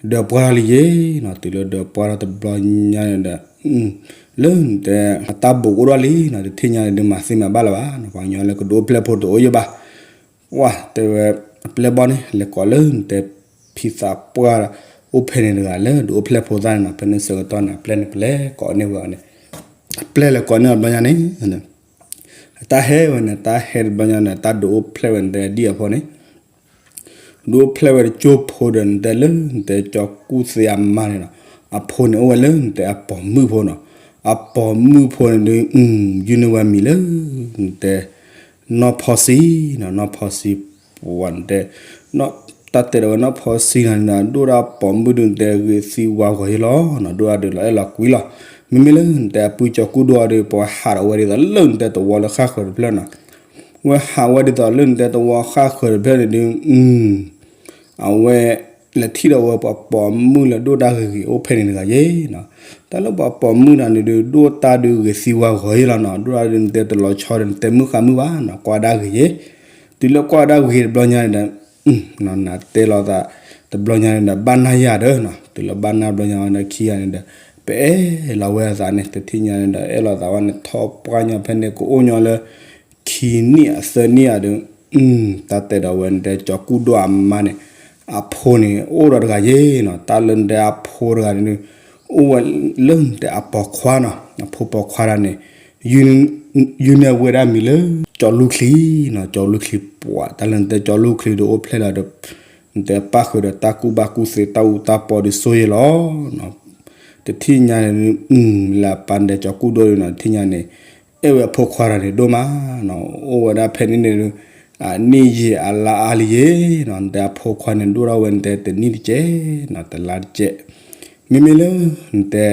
ဒၢးပှၢ်ထီၣ်လံယဲနီၤ တုၤလၢဒၢးပှၢ်ထီၣ်တဘျီညါန့ၣ်ဒီး လၢနတဲ အတၢ်ဘိးကအိၣ်ထီၣ်လံနီၤ တထံၣ်ညါန့ၣ်ဒီး မၤသ့မၤဘၣ်လၢၤဘၣ်နီၤ ပှၤကညီလၢကဒုးအိၣ်ဖျဲၣ်ဖိတအိၣ်ယဲဘၣ် ပှၤတဲဝဲ အပျဲၢ်ဘီၣ်န့ၣ် လဲၤကိးလၢနတဲ ဖံသးပှၢ် အိၣ်ဖဲန့ၣ်တဂၤလၢဒုးအိၣ်ဖျဲၣ်ဖိသၣ်န့ၣ်နီၤ ဖဲန့ၣ်ဆၢကတီၢ်န့ၣ် အပျဲၢ်န့ၣ် ပလဲၤကိးန့ၢ်ဝဲအီၤန့ၣ် အပျဲၢ်လဲၤကိးန့ၢ်အီၤတဘျီညါန့ၣ် အတၢ်ဟဲဝဲန့ၣ် တၢ်ဟဲတဘျီညါန့ၣ် တၢ်ဒုးအိၣ်ဖျဲၣ်ဝဲန့ၣ် တဲဒ်အံၤအဖီန့ၣ် ဒုးအိၣ်ဖျဲၣ်ဝဲတကၠိဖိဒီး နတဲလၢ နတဲကၠီၤကူၣ်သ့အမါန့ၣ်နီၤ အဖိန့ၣ်အိၣ်ဝဲလၢ နတဲအပိာ်မုၣ်ဖိနီၤ အပိာ်မုၣ်ဖိန့ၣ်ဒုး ယုၢ်န့ၢ်ဝဲမံၤလၢ နတဲ နီၢ်ဖီစံနီၤ နီၢ်ဖီစံ ပှၤတဲ တၢ်တဲဒီးဝဲနီၢ်ဖီစံနၤန့ၣ်ဒီး ဒိၣ်ဒၣ်ပိာ်မုၣ်ဒုးနတဲဂ့ၤသံဝါဂီၤယ့လီၤနီၤ, ဒိၣ်ဒၣ်ဒုးလီၤအဲၣ်လီၤကွံလီၤ. မ့မ့ၢ်လၢနတဲအပုၢ်ကၠီၤကူၣ်ဒိၣ်အီၤဒီး ပှၤဟးဒီးဝဲဒ်သိးလၢနတဲသဝီလၢဃၣ်ဃၢၤတဖျၢၣ်နီၤ, ဝဲဟးဝဲဒ်သိးလၢနတဲသဝီဃၣ်ဃၢၤတဖျၢၣ်န့ၣ်ဒုး အဝဲ လဲၤထံၣ်ဒီးဝဲပှၤပိာ်မုၣ်လၢဒိၣ်တၢ်ဂ့ၤဂ့ၤအိၣ်ဖဲန့ၣ်တဂၤယ့နီၤ, တၢ်လၢပှၤပိာ်မုၣ်တဂၤန့ၣ်ဒုး ဒိၣ်တၢ်ဒုးဂ့ၤသံဝါဂီၤယ့လီၤနီၤ, ဒိၣ်တၢ်ဒုးနတဲတလီၤဆီဒီးနတဲမုၢ်ဃါမုၢ်ဘၣ်နီၤ, ကွၢ်ဒၣ်ဂ့ၤယ့, တုၤလၢကွၢ်ဒၣ်ဂ့ၤတဘျီညါန့ၣ်ဒီး နတဲလိာ်သး တဘျီညါန့ၣ်ဒီး ဘၣ်နၢ်ယၤဒီးနီၤ, တုၤလၢဘၣ်နၢ်ဘျီညါဝဲဒီးခံဂၤန့ၣ်ဒီး ပအဲၣ်လီၤဝဲအသးန့ၣ် တထံၣ်ညါန့ၣ်ဒီး အဲၣ်လိာ်သးဝဲန့ၣ် ထီၣ်ပှၢ်ညီဖဲန့ၣ် ကအိၣ်ညီလၢ ခံနံၣ်အသၢနံၣ်အဒုး တၢ်တဲဒီးဝဲနတဲကၠီၤကူၣ်ဒိၣ်အမါန့ၣ် အဖိန့ၣ် အိၣ်ဒီးတဂၤယ့နီၤ, တၢ်လၢနတဲအဖိတဂၤန့ၣ်ဒုး အိၣ်ဝဲလၢနတဲအပိာ်ခွါနီၤ, အဖိပိာ်ခွါတဂၤန့ၣ် ယုၢ်န့ၢ်ဝဲဒၣ်မံၤလၢ ကၠီၤလူၢ်ချံနီၤ, ကၠီၤလူၢ်ချံပှၤ တၢ်လၢနတဲကၠီၤလူၢ်ချံဒီးအိၣ်ဖျဲၣ်လီၤဒီး နတဲပၣ်ဃုာ်ဒီးတၢ်ကူၣ်ဘၣ်ကူၣ်သ့တၢ်အူတၢ်ပီဒုးစိယ့လီၤ တထံၣ်ညါန့ၣ် လၢအပၢ်နတဲကၠီၤကူၣ်ဒိၣ်ဒုးနီၤ တထံၣ်ညါန့ၣ် အဲၣ်ဝဲအဖိခွါတဂၤန့ၣ်ဒိၣ်မးနီၤ, အိၣ်ဝဲဒၣ်ဖဲန့ၣ်န့ၣ်ဒုး အနံၣ်ယံာ်အလါအါလံယ့နီၤ, နတဲအဖိခွါန့ၣ်ဒိၣ်ထီၣ်ဝဲနတဲတနံၣ်တကဲနီၤ, တလါတကဲ, မ့မ့ၢ်လၢ နတဲ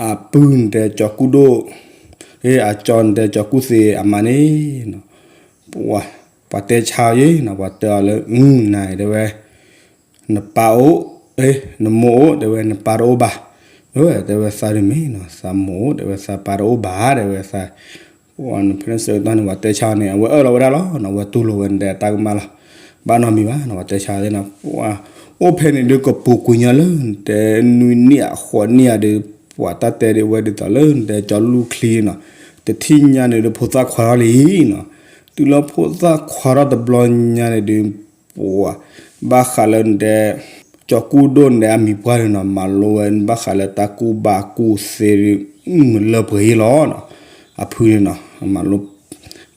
အပုၢ်နတဲကၠီၤကူၣ်ဒိၣ် အကၠီၤနတဲကၠီၤကူၣ်သ့အမါန့ၣ် ပှၤ ပှၤတဲဆါအီၤယ့နီၤ, ပှၤတဲအီၤလၢ နၤတဲဝဲ နပၢ်အိၣ် နမိၢ်အိၣ် တဲဝဲ နပၢ်တအိၣ်ဘၣ်, တဲဝဲသးတမ့ၢ်နီၤ သးမိၢ်အိၣ် တဲဝဲသးပၢ်တအိၣ်ဘၣ် တဲဝဲသး ဖဲန့ၣ်ဆၢကတီၢ်န့ၣ် ပှၤတဲဆါအီၤန့ၣ် အဝဲအၢၣ်လီၤဝဲဒၣ်လီၤနီၤ, အဝဲတူၢ်လိာ်ဝဲနတဲတၢ်ကမၣ်လီၤ, ဘၣ်နီတမံၤဘၣ်နီၤ, ပှၤတဲဆါသ့ၣ်နီၤ, အိၣ်ဖဲန့ၣ်ဒုးကပူၤကွံာ်ညါလၢနတဲနွံနံၣ်အဃိးနံၣ်အဒုး ပှၤတၢ်တဲဒုးဝဲဒ်သိးလၢနတဲကၠီၤလူၢ်ချံနီၤ, တထံၣ်ညါန့ၣ်ဒုးဖိသၣ်ခွါထီၣ်လံနီၤ, တုၤလၢဖိသၣ်ခွါထီၣ်တဘျီညါန့ၣ်ဒုး ပှၤ ဘၣ်ဃးလၢနတဲ ကၠီၤကူၣ်ဒိၣ်နတဲအမံၤပှၢ်န့ၣ်နီၤ မၤလိဝဲ ဘၣ်ဃးလၢတၢ်ကူၣ်ဘၣ်ကူၣ်သ့ဒုး လၢပှဲၤယ့လီၤနီၤ, အဖုန့ၣ်နီၤ မၤလိ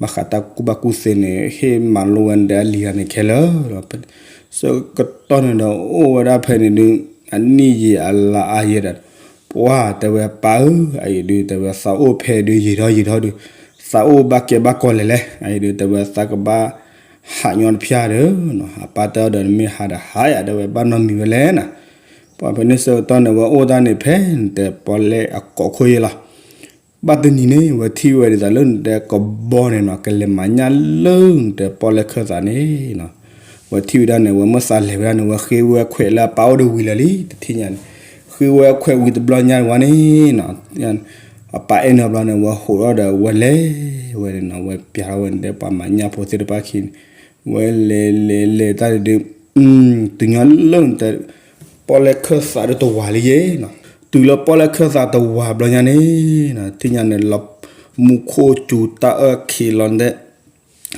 ဘၣ်ဃးတၢ်ကူၣ်ဘၣ်ကူၣ်သ့န့ၣ် ဟ့ၣ်မၤလိဝဲနတဲအလံၤဂၤန့ၣ်ခဲလၢာ်လီၤ, ဆၢကတီၢ်န့ၣ်ဒီး အိၣ်ဝဲဒၣ်ဖဲန့ၣ်ဒုး အနံၣ်ယံာ်အလါအါယဲဒီး ပှၤတဲဝဲပၢ်ဧၢ အအံၤဒုး တဲဝဲသးအိၣ်ဖဲဒုးယံာ်ထီၣ်ယံာ်ထီၣ်ဒုး သးအိၣ်ဘၣ်ကဲဘၣ်ကီလဲၣ်လဲၣ် အအံၤဒုး တဲဝဲသးကဘၣ် ဟးညီတဖျၢၣ်ဒီး အပၢ်တဲအီၤဒီး နမ့ၢ်ဟးဒီးဟးယၤ တဲဝဲဘၣ်နီတမံၤဝဲလဲၣ်နီၤ, ပှၤဖဲန့ၣ်ဆၢကတီၢ်န့ၣ် ဝဲအိၣ်တၢ်န့ၣ်ဖဲ နတဲပီၣ်လဲၣ်အကိးခိၣ်ယဲလီၤ, ဘၣ်တနံၤန့ၣ် ဝဲထံၣ်ဝဲဒ်သိးလၢနတဲကဘီန့ၣ်နီၤ ကလဲၤမၤညၣ်လၢနတဲပီၣ်လဲၣ်ခၢၣ်သးန့ၣ်နီၤ, ဝဲထံၣ်ဝဲဒၣ်န့ၣ် ဝဲမ့ၢ်သးလဲၤဝဲဒၣ်န့ၣ် ဝဲဃ့ဝဲခွဲးလၢအပၢ်အိၣ်ဒီးဝံၤလၢာ်လံ တထံၣ်ညါန့ၣ်, ဃ့ဝဲခွဲးဝံၤတဘျီညါဝဲန့ၣ်နီၤ အပၢ်အဲၣ်နုာ်ဘျီန့ၣ် ဝဲဟးထီၣ်ဒီးဝဲလဲၤဝဲန့ၣ်နီၤ ဝဲပျးထီၣ်ဝဲနတဲပှၤမၤညၣ်ဖိသ့ၣ်တဖၣ်ခံန့ၣ်, ဝဲလဲၤလဲၤလဲၤတၢ်ဒုး တုၤညီလၢနတဲ ပီၣ်လဲၣ်ခၢၣ်သးဒုးတဝၤလံယဲနီၤ, တုၤလၢပီၣ်လဲၣ်ခၢၣ်သးတဝၤဘျီညါန့ၣ်နီၤ တထံၣ်ညါန့ၣ် လီၤမူခိၣ်စူၤတၢ်အၢၣ်ခံးလီၤနတဲ ဒ်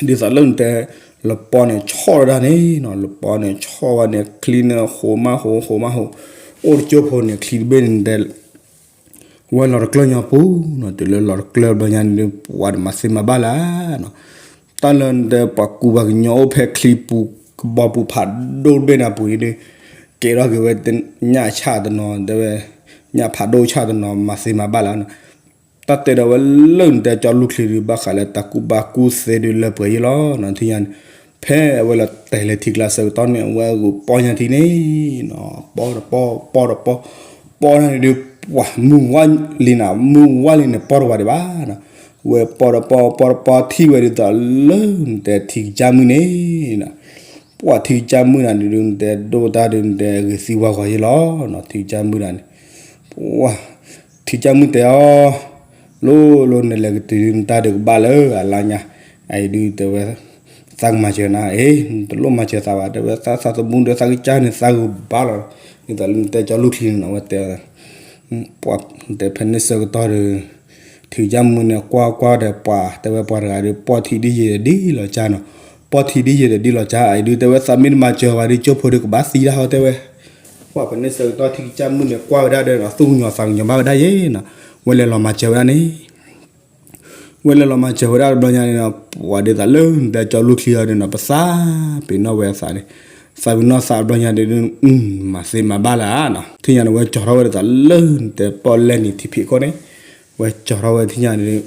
သိးလၢနတဲ လပီန့ၣ်ဆီၣ်ဝဲဒၣ်န့ၣ်နီၤ လပီန့ၣ်ဆီၣ်ဝဲန့ၣ် ချံန့ၣ် ဟိးမးဟိးဟိးမးဟိး, အိၣ်တကၠိဖိန့ၣ် ချံတဘ့ၣ်န့ၣ်နတဲ ဝဲလီၤတကျၢၢ်ညီပူၤနီၤ, တုၤလၢလီၤတကျၢၢ်ဘျီညါန့ၣ် ပှၤတမၤသ့မၤဘၣ်လၢနီၤ, တၢ်လၢနတဲပှၤကူပှၤကညီအိၣ်ဖဲချံပူၤကဘီပူၤဖးဒိၣ်တဘ့ၣ်န့ၣ်အပူၤန့ၣ်ဒုး ကဲထီၣ်က့ၤဝဲညၣ်ဆၣ်တနီၤ တဲဝဲ ညၣ်ဖးဒိၣ်ဆၣ်တနီၤ မၤသ့မၤဘၣ်လၢနီၤ တၢ်တဲဒီးဝဲလၢနတဲကၠီလူၢ်ချံဒုး ဘၣ်ဃးလၢတၢ်ကူၣ်ဘၣ်ကူၣ်သ့ဒုးလၢပှဲၤယံလီၤနီၤ, ထံၣ်ညါန့ၣ် ဖဲအဝဲလီၤတဲာ်လၢထံကျါဆၢကတီၢ်န့ၣ် အဝဲဂုာ်ပီၢ်ညါထံန့ၣ်နီၤ, ပီၢ်တပီၢ် ပီၢ်တပီၢ်, ပီၢ်န့ၣ်ဒုး ပှၤမုၢ်ဝါလံနီၤ, မုၢ်ဝါလံန့ၣ် ပီၢ်တဝၤဒံးဘၣ်နီၤ, ဝဲပီၢ်တပီၢ် ပီၢ်တပီၢ်ထံၣ်ဝဲဒ်သိးလၢ နတဲထံကစၢ်မုၣ်န့ၣ်နီၤ, ပှၤထံကစၢ်မုၣ်တဂၤန့ၣ်ဒုး နတဲဒိၣ်တၢ်ဒုး နတဲဂ့ၤသံဝါဂီၤယံလီၤနီၤ, ထံကစၢ်မုၣ်တဂၤန့ၣ် ပှၤ ထံကစၢ်မုၣ်တဲအီၤ လိၣ်လိၣ်နလဲၤကတုၤဒုး နတၢ်ဒုးကဘၣ်လၢအလါညါ, အအံၤဒုးတဲဝဲ သးကမၤစၢၤနၤ, အ့ နတလိၣ်မၤစၢၤသးဘၣ်, တဲဝဲသးသးသမူဒီးသးကစၢ်န့ၣ် သးဂုာ်ဘါလီၤ, ဒ်သိးလၢနတဲကၠီလူၢ်ချံန့ၣ်နီၤ, ဝဲတဲ ပှၤတဲဖဲန့ၣ်ဆၢကတီၢ်ဒီး ထံကစၢ်မုၣ်န့ၣ် ကွၢ်ကွၢ်ဒီးပှၤ တဲဝဲပှၤတဂၤဒီး ပီၢ်ထံဒ်ယဲၢ်ဒ်လီၤကၢ်နီၤ, ပီၢ်ထံဒ်ယဲၢ်ဒီးဒ်လီၤကၢ်, အအံၤဒုးတဲဝဲသးမ့ၢ်တမၤစၢၤဘၣ်ဒီး ကၠိဖိဒုးကဘၣ်သံဒၣ်ဟီတဲဝဲ, ပှၤဖဲန့ၣ်ဆၢကတီၢ်ထံကစၢ်မုၣ်န့ၣ် ကွၢ်ဝဲဒၣ်ဒီး သူၣ်ကညီၤသးကညီၤဘၣ်ဝဲဒၣ်ယဲနီၤ, ဝဲလဲၤလီၤမၤစၢၤဝဲဒၣ်န့ၣ် ဝဲလဲၤလီၤမၤစၢၤဝဲဒၣ်တဘျီညါန့ၣ်နီၤ, ပှၤဒ်သိးလၢနတဲကၠီလူၢ်ချံအီၤန့ၣ်နီၤ, ပသးပ့ၤနီၣ်ဝဲအသးန့ၣ်, သးပ့ၤနီၣ်သးတဘျီညါဒုး မၤသ့မၤဘၣ်လၢၤနီၤ, ထံၣ်ညါန့ၣ် ဝဲကၠီၤထီၣ်ဝဲဒ်သိးလၢနတဲပီၣ်လဲၣ်နံၤထံဖံးခိၣ်န့ၣ်, ဝဲကၠီၤထီၣ်ဝဲထံၣ်ညါန့ၣ်ဒုး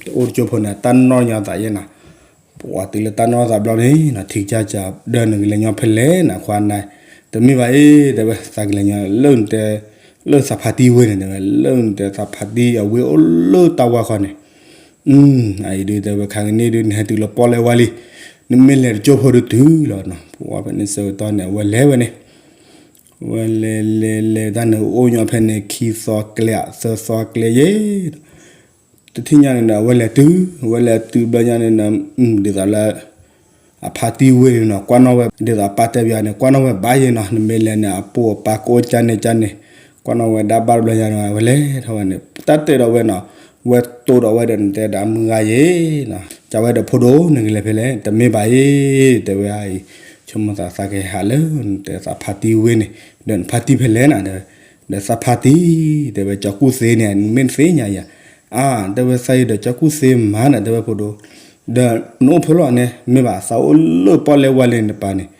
တအိၣ်တကၠိဖိန့ၣ် တၢ်နီၢ်ညီသးယဲနီၤ, ပှၤတုၤလၢတၢ်နီၢ်သးဘျီန့ၣ်နီၤ ထံကစၢ်ကဒီးနကလဲၤညီဖဲလဲၣ်နၤခွါနၤ, တမ့ၢ်ဘၣ်အံၤ တဲဝဲ သးကလဲၤညီလၢနတဲ လၢသးဖါတံၢ်ဝ့ၢ်န့ၣ် တဲဝဲ လၢနတဲသးဖါတံၢ်အဝ့ၢ်အိၣ်လၢတၢ်ဝါခီန့ၣ်, အအံၤဒုးတဲဝဲ ခါကန့ၣ်ဒုး နဟဲတုၤလၢပီၣ်လဲၣ်ဝါလံ, နမ့ၢ်လဲၤတကၠိဖိဒုးတုၤလီၤနီၤ, ပှၤဖဲန့ၣ်ဆၢကတီၢ်န့ၣ် အဝဲလဲၤဝဲန့ၣ် ဝဲလဲၤလဲၤလဲၤတၢ်န့ၣ် အိၣ်ညီဖဲန့ၣ် ခံသီကျဲ သၢသီကျဲယဲၢ်ဒီး တထံၣ်ညါန့ၣ်ဒီး အဝဲလဲၤတုၤ အဝဲလဲၤတုၤဘျီညါန့ၣ်ဒီး ဒ်သိးလၢ အဖါတံၢ်ဝ့ၢ်န့ၣ်နီၤ ကွၢ်နီၣ်ဝဲ ဒ်သိးအပၢ်တဲပၠးန့ၣ် ကွၢ်နီၣ်ဝဲဘၣ်ယဲၢ်နီၤ, နမ့ၢ်လဲၤန့ၣ် အပိၢ်အပၢ်ကအိၣ်ကၢ်န့ၣ်ကၢ်န့ၣ်, ကွၢ်နီၣ်ဝဲဒၣ်ဘၣ်တဘျီညါန့ၣ် အဝဲလဲၤထီၣ်ဝဲန့ၣ် တၢ်တဲဒီးဝဲနီၤ, ဝဲတိၢ်ဒီးဝဲဒီး နတဲဒီးအမုၢ်ဂၤယဲၢ်နီၤ, ကဝဲဒီးဖိဒိၣ် နကလဲၤဖဲလဲၣ်, တမ့ၢ်ဘၣ်အံၤ တဲဝဲအံၤ, ဆိကမိၣ်သးသးကဟဲဟးလၢ နတဲသးဖါတံၢ်ဝ့ၢ်န့ၣ် ဒီးနဖါတံၢ်ဖဲလဲၣ်နၤ ဒီးသးဖါတံၢ် တဲဝဲ ကၠီကူၣ်သ့န့ၣ် နမ့ၢ်တသ့ၣ်ညါယၤ, အါ တဲဝဲ သးအံၤဒီးကၠီကူၣ်သ့မၤနၤ တဲဝဲဖိဒိၣ်, ဒီးနအိၣ်ဖဲလဲၣ်န့ၣ် မ့ၢ်ဘၣ်သးအိၣ်လၢပီၣ်လဲၣ်ဝါလၢနပၤန့ၣ်,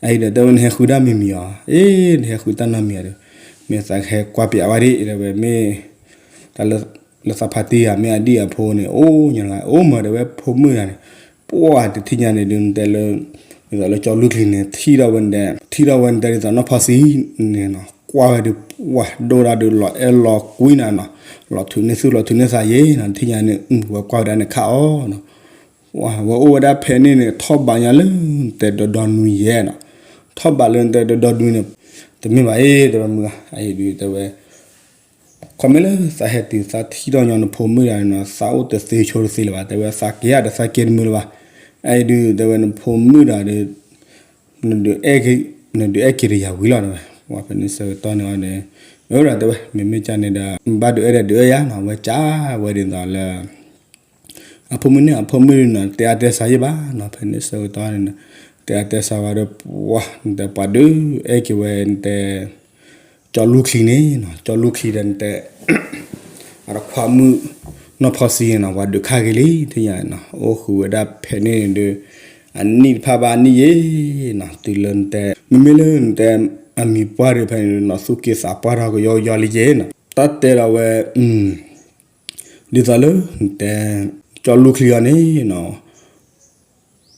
အအံၤဒီးတဲဝဲ နဟဲဃုတၢ်မံၤမံၤအီၤ, အ့ နဟဲဃုတၢ်နီတမံၤအီၤဒီး မ့ၢ်သးကဟဲကွၢ်ပၠးဝဲဒၣ် တဲဝဲ မ့ၢ် တၢ်လၢ လၢသးဖါတံၢ်ဧါ မ့ၢ်အဒံၣ်အဖိန့ၣ် အိၣ်ညီတဂၤ အိၣ်မၤဒီးဝဲဖိမုၣ်တဂၤန့ၣ်, ပှၢ်တထံၣ်ညါန့ၣ်ဒုး နတဲလၢ ဒ်သိးလၢကၠီလူၢ်ချံန့ၣ် ထံၣ်ထီၣ်ဝဲနတဲ ထံၣ်ထီၣ်ဝဲနတဲ ဒ်သိးနီၢ်ဖီၣ်စံန့ၣ်နီၤ ကွၢ်ဝဲဒုး ပှၢ်ဒိၣ်ဒၣ်ဒုး လီၤအဲၣ်လီၤကွံနၤနီၤ, လီၤထုးန့ၢ်သူၣ်လီၤထုးန့ၢ်သးယဲၢ်နီၤ, တထံၣ်ညါန့ၣ် ဝဲကွၢ်ဝဲဒၣ်န့ၣ်ခးအီၤနီၤ, ဝဲအိၣ်ဝဲဒၣ်ဖဲန့ၣ်န့ၣ် ထီၣ်ဘးညါလၢနတဲဒီဒီနွံယဲၢ်နီၤ, ထီၣ်ဘးလၢနတဲဒီဒီနွံန့ၣ်, တမ့ၢ်ဘၣ်အံၤ တဲဝဲမုၢ်ဂၤ အအံၤဒုးတဲဝဲ ခီမ့ၢ်လၢသးဟဲတုၤသးထံၣ်ထီၣ်ညီနဖိမုၣ်တဂၤန့ၣ်နီၤ သးအိၣ်တသ့ဆိတသ့လၢၤဘၣ်, တဲဝဲသးက့ၤဧါဒီးသးက့ၤတမုာ်လၢၤဘၣ်, အအံၤဒုးတဲဝဲနဖိမုၣ်တဂၤဒီး နဒုးအဲၣ်က့ၤ နဒုးအဲၣ်က့ၤတယၤဝံၤလီၤ တဲဝဲ, ပှၤဖဲန့ၣ်ဆၢကတီၢ်န့ၣ်အီၤန့ၣ်, အၢဒီးတဲဝဲ မ့မ့ၢ်ကန့ၣ်ဒီး ဘၣ်ဒုးအဲၣ်ဒီးဒုးအဲၣ်ယၤနီၤ, ဝဲကးဝဲဒ်သိးလၢ အဖိမုၣ်န့ၣ် အဖိမုၣ်န့ၣ်နီၤ တဲအါတဲစှၤယဲၢ်ဘၣ်နီၤ, ဖဲန့ၣ်ဆၢကတီၢ်န့ၣ် တဲအါတဲစှၤဝဲဒီး ပှၤ နတဲပှၤဒုးအဲၣ်က့ၤဝဲ နတဲ ကၠီလူၢ်ချံန့ၣ်နီၤ, ကၠီလူၢ်ချံဒီးနတဲ အတခွါမုၣ် နီၢ်ဖီၣ်စံန့ၣ်နီၤ ပှၤဒုးခါက့ၤလံ ထံၣ်ညါနီၤ, အိၣ်ဃုာ်ဝဲဒၣ်ဖဲန့ၣ်ဒုး အနံၣ်တဖၣ်ဘၣ်အနံၣ်ယဲၢ်နီၤ, တုၤလၢနတဲ မ့မ့ၢ်လၢနတဲ အမံၤပှၢ်ဒုးဖဲန့ၣ်နီၤ သူၣ်က့သးပှၢ်ထီၣ်ကယီကယီလံယဲၢ်နီၤ, တၢ်တဲဒီးဝဲ ဒ်သိးလၢနတဲ ကၠီလူၢ်ချံအီၤန့ၣ်နီၤ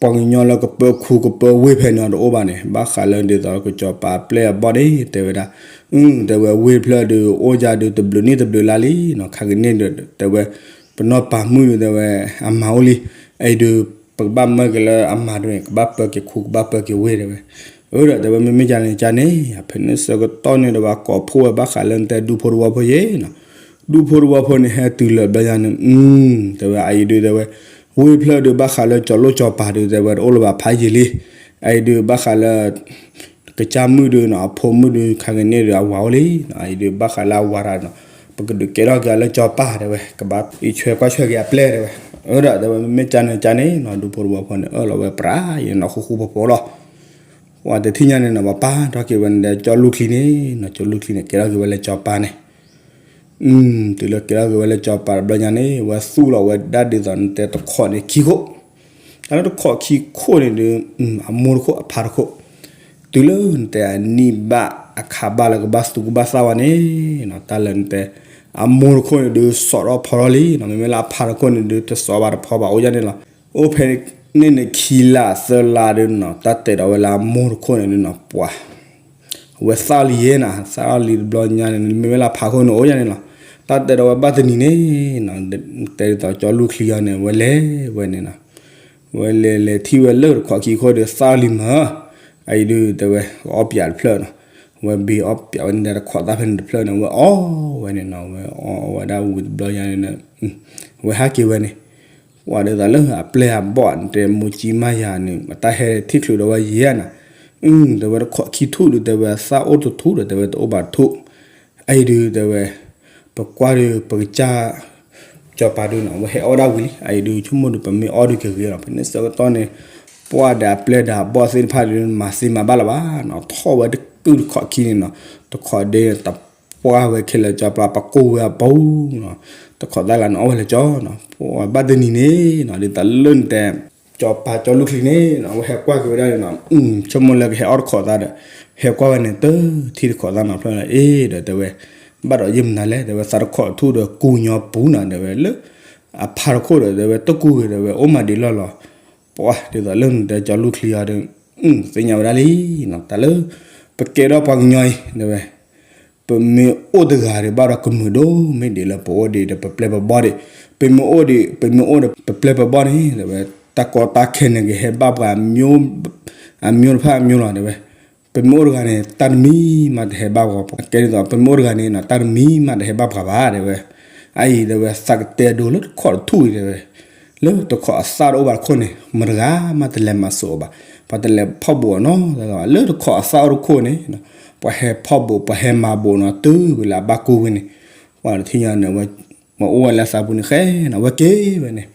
ပှၤကညီလၢကပၢခူကပၢဝ့ၢ်ဖဲန့ၣ်အီၤတအိၣ်ဘၣ်န့ၣ် ဘၣ်ဃးလၢဒ်သိးကစီၤပၤအပျဲၢ်အဘီၣ်န့ၣ် တဲဝဲဒၣ်, တဲဝဲဝ့ၢ်တဖျၢၣ်ဒုး အိၣ်ယၤဒုးတဘျုးနံၣ်တဘျုးလါလံနီၤ, ခါကန့ၣ်ဒီး တဲဝဲ ပနီၢ်ပၤမုၣ်ဒုး တဲဝဲ အမၤအိၣ်လံ, အအံၤဒုး ပကဘၣ်မၢက့ၤလၢအမၤဒုးန့ၣ် ကဘၣ်ပၢက့ၤခူကဘၣ်ပၢက့ၤဝ့ၢ်တဲဝဲ, အၢဒီးတဲဝဲ မ့မ့ၢ်ကန့ၣ်ကန့ၣ် ဖဲန့ၣ်ဆၢကတီၢ်န့ၣ်ဒီး ပှၤကိးဖှိၣ်ဝဲဘၣ်ဃးလၢနတဲဒူဖိတဝီဖိယဲၢ်နီၤ, ဒူဖိတဝီဖိန့ၣ် ဟဲတုၤလၢဘျီညါန့ၣ် တဲဝဲ အအံၤဒုး တဲဝဲ ဝ့ၢ်ဖျၢၣ်ဒုးဘၣ်ဃးလၢကၠီၤလိၣ်ကၠီၤပၤဒုး တဲဝဲတအိၣ်လၢၤဘၣ်ဖးယံာ်လံ, အအံၤဒုးဘၣ်ဃးလၢ ကစၢ်မုၣ်ဒုးနီၤ အဖိမုၣ်ဒုး ခါကန့ၣ်ဒုး အဝၤအိၣ်လံနီၤ, အအံၤဒုးဘၣ်ဃးလၢအဝၤတၢ်နီၤ ပကဒုးကဲထီၣ်က့ၤအီၤလၢကၠီၤပၤတဲဝဲ ကဘၣ်အံးဆွဲကွၢ်ဆွဲက့ၤအပျဲၢ်တဲဝဲ, အၢဒီးတဲဝဲ မ့မ့ၢ်ကန့ၣ်ကန့ၣ်နီၤ ဒူဖိတဝီဖိန့ၣ် အၢၣ်လီၤဝဲပြးယဲၢ်နီၤ ဃူဃူဖိးဖိးလီၤ, ပှၤတထံၣ်ညါန့ၣ်နီၤ ပှၤပာ်ထီၣ်က့ၤဝဲန့ၣ်ဒီး ကၠီလူၢ်ချံန့ၣ်နီၤ ကၠီလူၢ်ချံန့ၣ် ကဲထီၣ်က့ၤဝဲလၢကၠီၤပၤန့ၣ် တုၤလၢကဲထီၣ်က့ၤဝဲလၢကၠီၤပၤတဘျီညါန့ၣ် ဝဲသူၣ်လီၤဝဲဒၣ်ဒ်သိးနတဲတခိးန့ၣ်ခံခိၣ်, တၢ်လၢတခိးခံခိၣ်န့ၣ်ဒုး အမိၢ်တခိၣ်အဖါတခိၣ်, တုၤလၢနတဲအနံၣ်ဘၣ်အခါဘၣ်လၢကဘၣ်သူကဘၣ်သၣ်ဝဲန့ၣ်နီၤ တၢ်လၢနတဲ အမိၢ်တခိၣ်န့ၣ်ဒုး စီၤထီၣ်ဖီထီၣ်လံနီၤ, မ့မ့ၢ်လၢအဖါတခိၣ်န့ၣ်ဒုး တစီၤဘၣ်တဖီဘၣ်အိၣ်ဒ်န့ၣ်လီၤ, အိၣ်ဖဲန့ၣ်န့ၣ်ခံလါသၢလါဒုးနီၤ တၢ်တဲဒီးဝဲလၢအမိၢ်တခိၣ်န့ၣ်ဒုးနီၤ ပှၤ ဝဲသၣ်လံယဲၢ်နီၤ, သၣ်လံတဘျီညါန့ၣ် မ့မ့ၢ်လၢအဖါခိၣ်န့ၣ်အိၣ်ဒ်န့ၣ်လီၤ, တၢ်တဲဒီးဝဲဘၣ်တနံၤန့ၣ်နီၤ တဲဒ်သိးကၠီလူၢ်ချံအီၤန့ၣ် ဝဲလဲၤဝဲန့ၣ်နီၤ, ဝဲလဲၤလဲၤထံၣ်ဝဲလၢတခိးခံခိၣ်ဒီးသၣ်လံမး, အအံၤဒုးတဲဝဲ အီၣ်ပၠးတဖျၢၣ်နီၤ, ဝဲဘ့အီၣ်ပၠးဝဲန့ၣ်တခိးသၣ်ဖဲန့ၣ်တဖျၢၣ်န့ၣ် ဝဲအီၣ်ဝဲန့ၣ်နီၤ, ဝဲအီၣ်ဝဲဒၣ်ဝံၤတဘျီညါန့ၣ် ဝဲဟးက့ၤဝဲန့ၣ် ပှၤဒ်သိးလၢအပျဲၢ်အဘီၣ်တဲ မိၢ်ကၠံမါယၤန့ၣ် အတၢ်ဟဲထံၣ်ချုးဒီးဝဲယဲၢ်နီၤ, တဲဝဲတခိးခံထူၣ်ဒုးတဲဝဲသၣ်အိၣ်တထူၣ်ဒီး တဲဝဲတအိၣ်ဘၣ်ထူၣ်, အအံၤဒုးတဲဝဲ ပကွၢ်ဒုး ပကစၢ် ကၠီၤပၤဒုးနီၤ ဝဲဟဲအီၣ်ဒၣ်ဝံၤလံ, အအံၤဒုးဆိကမိၣ်ဒုး ပမ့ၢ်အီၣ်ဒုးကဂ့ၤလီၤ, ဖဲန့ၣ်ဆၢကတီၢ်န့ၣ် ပှၤဒီးအပျဲၢ်ဒီးအဘီၣ်သ့ၣ်တဖၣ်ဒုး မၤသ့မၤဘၣ်လၢၤဘၣ်နီၤ, ထီၣ်ဝဲတကုၢ်တခိးခံန့ၣ်နီၤ, တခိးဒ့တပှၢ်ဝဲခဲလၢာ်ကၠီၤပၤ ပကိၢ်ဝဲအပူၤနီၤ, တခိးသၣ်လၢနအီၣ်ဝဲလၢကၠီနီၤ, ပှၤဘၣ်တနံၤန့ၣ်နီၤ ဒ်သိးလၢနတဲ ကၠီၤပၤကၠီလူၢ်ချံန့ၣ်နီၤ ဝဲဟဲကွၢ်က့ၤဝဲဒၣ်န့ၣ်နီၤ, ဆိကမိၣ်လၢကဟဲအီၣ်တခိးသၣ်ဒီး ဟဲကွၢ်ဝဲန့ၣ်တထံၣ်တခိးသၣ်နီၤဖျၢၣ်လီၤ, အ့ဒီးတဲဝဲ ဘၣ်ဒီးယဲၢ်မနုၤလဲၣ် တဲဝဲသးတခိးထူၣ်ဒီးကူညီပူၤနီၤ တဲဝဲလၢ အဖါတခိၣ်ဒီး တဲဝဲတကူၢ်ဂ့ၤ တဲဝဲအိၣ်မးဒံးလီၢ်လီၤ ပှၤဒ်သိးလၢနတဲကၠီလူၢ်ချံအီၤဒီး သ့ၣ်ညါဝဲဒၣ်လံနီၤ တၢ်လၢ ပကဲဒီးပှၤကညီအံၤ တဲဝဲ ပမ့ၢ်အိၣ်တဂၤဒီး ဘၣ်ဒီးကမုာ်ဒိၣ် မ့ၢ်ဒ်လၢပအိၣ်ဒံးဒီး ပပျဲၢ်ပဘီၣ်ဒံး, ပမ့ၢ်အိၣ်ဒံး ပမ့ၢ်အိၣ်ဒီး ပပျဲၢ်ပဘီၣ်န့ၣ် တဲဝဲ တၢ်ကီတၢ်ခဲန့ၣ် ကဟဲဘၣ်ပှၤ အမျိုးတဖၣ်အမျိုးလီၤ တဲဝဲ. ပမ့ၢ်အိၣ်တဂၤန့ၣ် တၢ်တမံၤမးတဟဲဘၣ်ပှၤ, ကဲဒ်သိး ပမ့ၢ်အိၣ်တဂၤန့ၣ်နီၤ တၢ်တမံၤမးတဟဲဘၣ်ပှၤဘၣ် တဲဝဲ. အအံၤ တဲဝဲ သးကတဲဒိလၢတခီၣ်တထူၣ်အံၤ တဲဝဲ, လၢတခီၣ်အသၣ်တအိၣ်ဘၣ်တခိၣ်န့ၣ် မတဂၤမးတလဲၤမၤစိာ်အီၤဘၣ်, ပှၤတလဲၤဖီၣ်ဘိးအီၤနီတဂၤဘၣ်, လၢတခီၣ်အသၣ်အိၣ်တခိၣ်န့ၣ် ပှၤဟဲဖီၣ်ဘိး ပှၤဟဲမၤဘိးနီၤ တုၤဝဲလၢအဘၣ်ကိၢ်ဝဲန့ၣ်, ပှၤတထံၣ်ညါန့ၣ် ဝဲအိၣ်ဝဲလၢသးပူၤန့ၣ်ဃဲနီၤ ဝဲက့ၤဝဲန့ၣ်,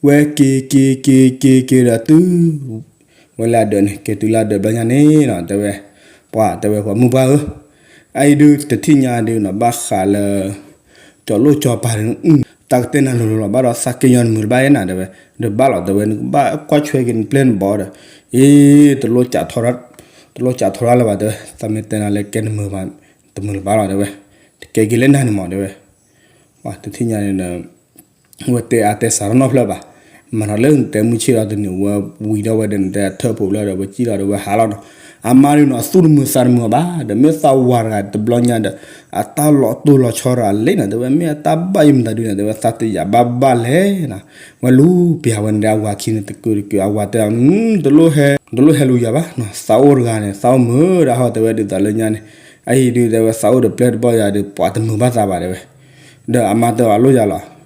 ဝဲက့ၤက့ၤက့ၤက့ၤက့ၤဒီးတုၤ ဝဲလၢအဒၢးန့ၣ် က့ၤတုၤလၢအဒၢးဘျီညါန့ၣ်နီၤ တဲဝဲ, ပှၤတဲဝဲ ပှၤမုၣ်ပှၢ်ဧၢ, အအံၤဒုးတထံၣ်ညါဒုးနီၤ ဘၣ်ဃးလၢ ကၠီလိၣ်ကၠီပၤန့ၣ် တၢ်ကတဲနၤလိၤလိၤလီၤ ဘၣ်ဒီးသးကညီၤနမုာ်တဘၣ်ယဲနၤ တဲဝဲ, ဒီးဘၣ်လီၤ တဲဝဲ နကဘၣ်ကွၢ်ဆွဲက့ၤနပျဲၢ်နဘီဒီး, အ့ တလိၣ်စးထီၣ်ရၣ်လၢၤဘၣ် တဲဝဲ, သးမ့ၢ်တဲနၤလၢကဲနမုာ်ဘၣ် တမုာ်လၢၤဘၣ်လီၤ တဲဝဲ, တကဲက့ၤလၢနၤန့ၣ်မး တဲဝဲ. တထံၣ်ညါန့ၣ်ဒီး ဝဲတဲအါတဲစှၤထီၣ်နီတဖျၢၣ်ဘၣ်, မၤထီၣ်လၢနတဲမုၢ်ဆ့ၣ်ဒီးတနံၤ ဝဲဝံၤဒီးဝဲဒီးနတဲအထၢၣ်ဖိးဖျၢၣ်ဒီး ဝဲစံၣ်လီၤဒီးဝဲဟးလီၤနီၤ, အမါဒုးနီၤ သူၣ်တမုာ်သးတမုာ်အီၤဘၣ်, ဒီးမ့ၢ်သးဝၤတဂၤတဘျီညါဒီး အတၢ်လီၤတိၢ်လီၤဆီတဂၤလဲၣ်နီၤ တဲဝဲ, မ့ၢ်အတၢ်ဘၣ်ယံၤမတၤဒုးန့ၣ် တဲဝဲ သးတယာ်ဘၣ်ဘၣ်လဲၣ်နီၤ, ဝဲလူၤပျၢ်ဝဲန့ၣ်ဒီးအဝၤခံန့ၣ်တကုာ်တကုာ် အဝၤတဲ တလိၣ်ဟဲလူၤယၤဘၣ်နီၤ သးအိၣ်တဂၤန့ၣ် သးအိၣ်မုာ်ဒၣ်ဟီ တဲဝဲ ဒ်သိးလၢညါန့ၣ်, အအံၤဒုး တဲဝဲ သးအိၣ်ဒီးပျဲၢ်တဘီၣ်ယၤဒီး ပှၤတမုာ်ဘၣ်သးဘၣ် တဲဝဲ, ဒီးအမါတဲအီၤ အလိၣ်ယၤလီၤ,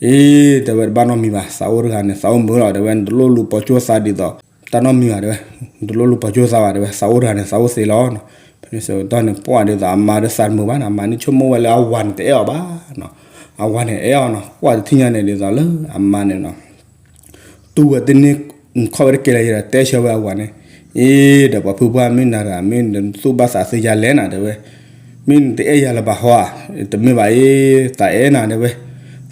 အ့ တဲဝဲ တဘၣ်နီတမံၤဘၣ် သးအိၣ်တဂၤန့ၣ် သးအိၣ်မုာ်လီၤ တဲဝဲ နတလိၣ်လူၤပိာ်ကၠိသးဒ်သိး တၢ်နီတမံၤဘၣ် တဲဝဲ, နတလိၣ်လူၤပိာ်ကၠိသးဘၣ် တဲဝဲ သးအိၣ်တဂၤန့ၣ် သးအိၣ်သ့လီၤနီၤ, ဖဲန့ၣ်ဆၢကတီၢ်န့ၣ် ပှၤဒ်သိးအမါဒီးသးတမုာ်ဘၣ်နီၤ အမါန့ၣ်ဆိကမိၣ်ဝဲလၢအဝၤန့ၣ်တအဲၣ်အီၤဘၣ်နီၤ, အဝၤန့ၣ်အဲၣ်အီၤနီၤ ပှၤတထံၣ်ညါန့ၣ် ဒ်သိးလၢအမါန့ၣ်နီၤ တူၢ်ဝဲတန့ၢ်ခီၣ်ဝဲတကဲလၢၤယဲဒီး တဲဆၢဝဲအဝၤန့ၣ်, အ့ ဒီးပှၤဖုပှၢ် မ့ၢ်နၤတဂၤ မ့ၢ်နသူၣ်ဘၣ်သးသ့ယၤလဲၣ်နၤ တဲဝဲ, မ့ၢ်နတအဲၣ်ယၤလၢၤဘၣ်ဟီဧါ, တမ့ၢ်ဘၣ်အ့ သးအဲၣ်နၤ တဲဝဲ,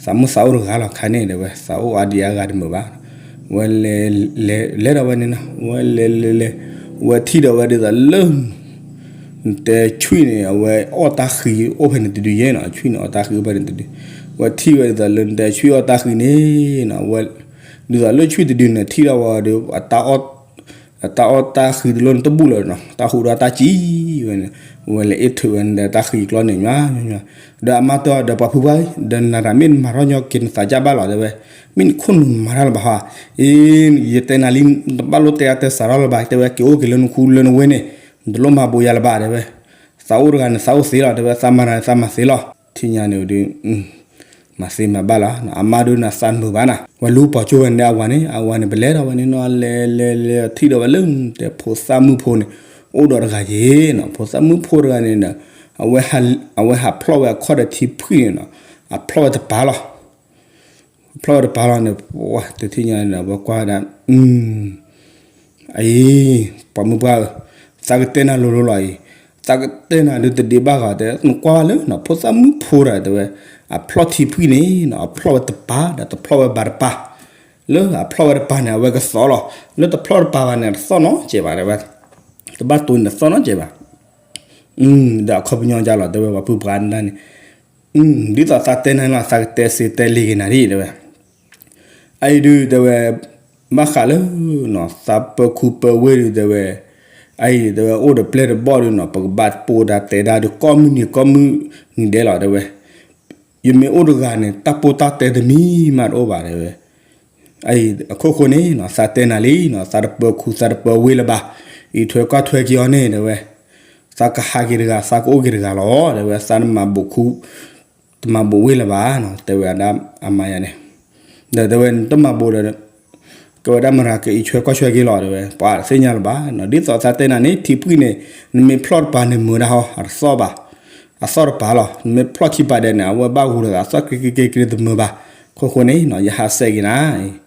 သးမုၣ်သးအိၣ်တဂၤလီၤခါန့ၣ် တဲဝဲ သးအိၣ်အါဒံအါဂၤတမုာ်ဘၣ်, ဝဲလဲၤလဲၤလဲၤဒီးဝဲန့ၣ်နီၤ ဝဲလဲၤလဲၤလဲၤ ဝဲထံၣ်ဒီးဝဲဒ်သိးလၢ နတဲဆွံၣ်န့ၣ် အဝဲအီၣ်တၢ်ဃံအိၣ်ဖဲန့ၣ်တဒုယဲနီၤ ဆွံၣ်န့ၣ်အီၣ်တၢ်ဃံအိၣ်ဖဲန့ၣ်တဒု, ဝဲထံၣ်ဝဲဒ်သိးလၢနတဲဆွံၣ်အီၣ်တၢ်ဃံန့ၣ်နီၤ ဝဲ ဒ်သိးလၢဆွံၣ်တဒုန့ၣ် ထံၣ်ထီၣ်ဝဲဒီး အတၢ်အီၣ်တၢ်ဃံတလိၣ်န့ၣ်တဘူၣ်လၢၤနီၤ တၢ်ဟူးဒီးတၢ်စံၣ်ဝဲန့ၣ်, ဝဲလဲၤအ့ၣ်ထုးဝဲန့ၣ်ဒီးတၢ်ဃံကျီန့ၣ်ညီညီညီ, ဒီးအမါတဲအီၤဒီးပှၤဖုပှၢ် ဒီးနၤတၢ်မ့ၢ်နမၤထီၣ်ညီက့ၤနသးကၢ်ဘၣ်လီၤ တဲဝဲ, မ့ၢ်နခိၣ်နူာ်မၤတၢ်လၢၤဘၣ်ဟီ, အ့ ယတဲနၤလံ တဘၣ်လိၣ်တဲအါတဲစှၤထီၣ်လၢၤဘၣ် တဲဝဲ က့ၤအိၣ်က့ၤလၢနခူလၢနဝ့ၢ်န့ၣ်, နတလိၣ်မၤဘိးယၤလၢၤဘၣ် တဲဝဲ, သးအိၣ်တဂၤန့ၣ် သးအိၣ်သ့လီၤ တဲဝဲ သးမၤတၢ်န့ၣ် သးမၤသ့လီၤ, ထံၣ်ညါန့ၣ်ဒုး မၤသ့မၤဘၣ်လီၤ, အမါဒုးနၤသးမုာ်ဘၣ်နၤ, ဝဲလူၤပိာ်ကၠိဝဲန့ၣ်အဝၤန့ၣ် အဝၤန့ၣ် ပလဲၤဒီးဝဲန့ၣ်နီၤ လဲၤလဲၤလဲၤထံၣ်ဒီးဝဲလၢ တဲဖိသၣ်မုၣ်ဖိန့ၣ် အိၣ်ဒီးတဂၤယ့ၤနီၤ ဖိသၣ်မုၣ်ဖိတဂၤန့ၣ်ဒီး အဝဲဟးဖျီၣ်ဝဲအခီၣ်ဒီးထံဖှံၣ်န့ၣ်နီၤ, အဖျီၣ်ဝဲတပၤလီၤ ဖျီၣ်ဝဲတပၤလီၤန့ၣ် ပှၤတထံၣ်ညါန့ၣ်ဒီး ပှၤကွၢ်ဝဲဒၣ် အံၤ ပှၤမုၢ်ပှၢ်ဧၢ, သးကတဲနၤလိၤလိၤလီၤအံၤ, သးကတဲနၤဒုးတဒ့ဘၣ်ဂီၤတဲ နကွၢ်ဝဲလၢနီၤ ဖိသၣ်မုၣ်ဖိတဂၤတဲဝဲ, အဖျီၣ်ထံဖှံၣ်န့ၣ်နီၤ အဖျီၣ်ဝဲတပၤ ဒီးတဖျီၣ်ဝဲဘၣ်တပၤ, လၢအဖျီၣ်ဝဲတပၤန့ၣ် အဝဲကသီလီၤ, လၢတဖျီၣ်တပၤဘၣ်န့ၣ် တသီၣ်နီတစဲးဘၣ်တဲဝဲ, တဘၣ်တိၢ်န့ၣ်တသီၣ်နီတစဲးဘၣ် ဒီးအခီပညီဒ်လီၤ တဲဝဲပှၤဖုပှၢ်န့ၣ်န့ၣ်, ဒ်သိးသးတဲနၤလီၤ သးကတဲစ့တဲလံက့ၤနၤဒ်တဲဝဲ, အအံၤဒုးတဲဝဲ, ဘၣ်ဃးလၢ သးပၢခူပၢဝ့ၢ်ဒုးတဲဝဲ, အအံၤတဲဝဲ အိၣ်ဒီးပျဲၢ်ဒီးဘီၣ်ဒုးနီၤ ပကဘၣ်ပိာ်တၢ်တဲတၢ်ဒုး ကိးမုၢ်နံၤကိးမုၢ်နံၤဒဲးလီၤတဲဝဲ, ယမ့ၢ်အိၣ်တဂၤန့ၣ် တၢ်ပိာ်တၢ်တဲတမံၤမးတအိၣ်ဘၣ်တဲဝဲ, အအံၤအခိၣ်ဃိန့ၣ် သးတဲနၤလံနီၤ သးတပၢခူသးတပၢဝ့ၢ်လၢၤဘၣ်, အံးထွဲကွၢ်ထွဲက့ၤအီၤန့ၣ်တဲဝဲ, သးကဟးက့ၤတဂၤ သးကအိၣ်က့ၤတဂၤလီၤ တဲဝဲ သးတမၤဘိးခူ တမၤဘိးဝ့ၢ်လၢၤဘၣ်နီၤ တဲဝဲဒၣ်အမါယၤန့ၣ်, ဒီးတဲဝဲ နတမၤဘိးဒီး ကဝဲဒၣ်မတၤကအံးထွဲကွၢ်ထွဲက့ၤလီၤတဲဝဲ ပှၤသ့ၣ်ညါလၢၤဘၣ်နီၤ ဒ်သိးသးတဲနၤန့ၣ် ထံဖှံၣ်န့ၣ် နမ့ၢ်ဖျီၣ်တပၤန့ၣ်မုာ်ဒၣ်ဟီ အတသီၣ်ဘၣ်, အသီၣ်တပၤလီၤ နမ့ၢ်ဖျီၣ်ခံပၤဒဲးန့ၣ် အဝဲဘၣ်ဂူာ်ဒီးသးသီၣ်က့ၤက့ၤက့ၤက့ၤတမုာ်ဘၣ်, ခိၣ်ဃိန့ၣ်နီၤ ယဟးစဲးက့ၤနၤ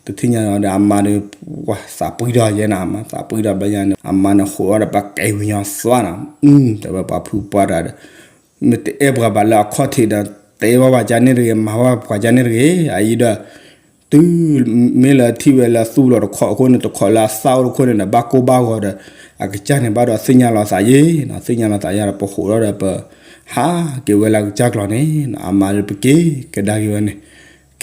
တထံၣ်ညါဒီးအမါဒီး ပှၤသးပှံၢ်ထီၣ်ယဲနၤ အမါသးပှံၢ်ထီၣ်ဘျီညါန့ၣ် အမါန့ၣ်ဃိးထီၣ်ဒီးပှၤကဲဝံၤညီသွါနီၤ, တဲဝဲပှၤဖုပှၢ်တဂၤဒီး မ့ၢ်တအဲၣ်ပှၤဘၣ်လၢအခီၣ်ထံးဒီး တဲဘၣ်ပှၤကါန့ၣ်တဂ့ၤ မၤဘၣ်ပှၤကါန့ၣ်တဂ့ၤ အအံၤဒီး တုၤမ့ၢ်လၢထံၣ်ဝဲလၢသူၣ်လီၤတခီအခိၣ်န့ၣ် တခီလၢအသၣ်အိၣ်တခိၣ်န့ၣ်ဒီး ဘၣ်ကိၢ်ဘၣ်ဂီၤဒီး အကစၢ်န့ၣ်ဘၣ်ဒီးသ့ၣ်ညါလီၤသးယ့ၣ်နီၤ သ့ၣ်ညါလီၤသးယ့ၣ်ဒီး ပဃိးထီၣ်ဒီးပ ဟးက့ၤဝဲလၢအကစၢ်ကျီၤန့ၣ် အမါဒီးပက့ၤကဒါက့ၤဝဲန့ၣ်, က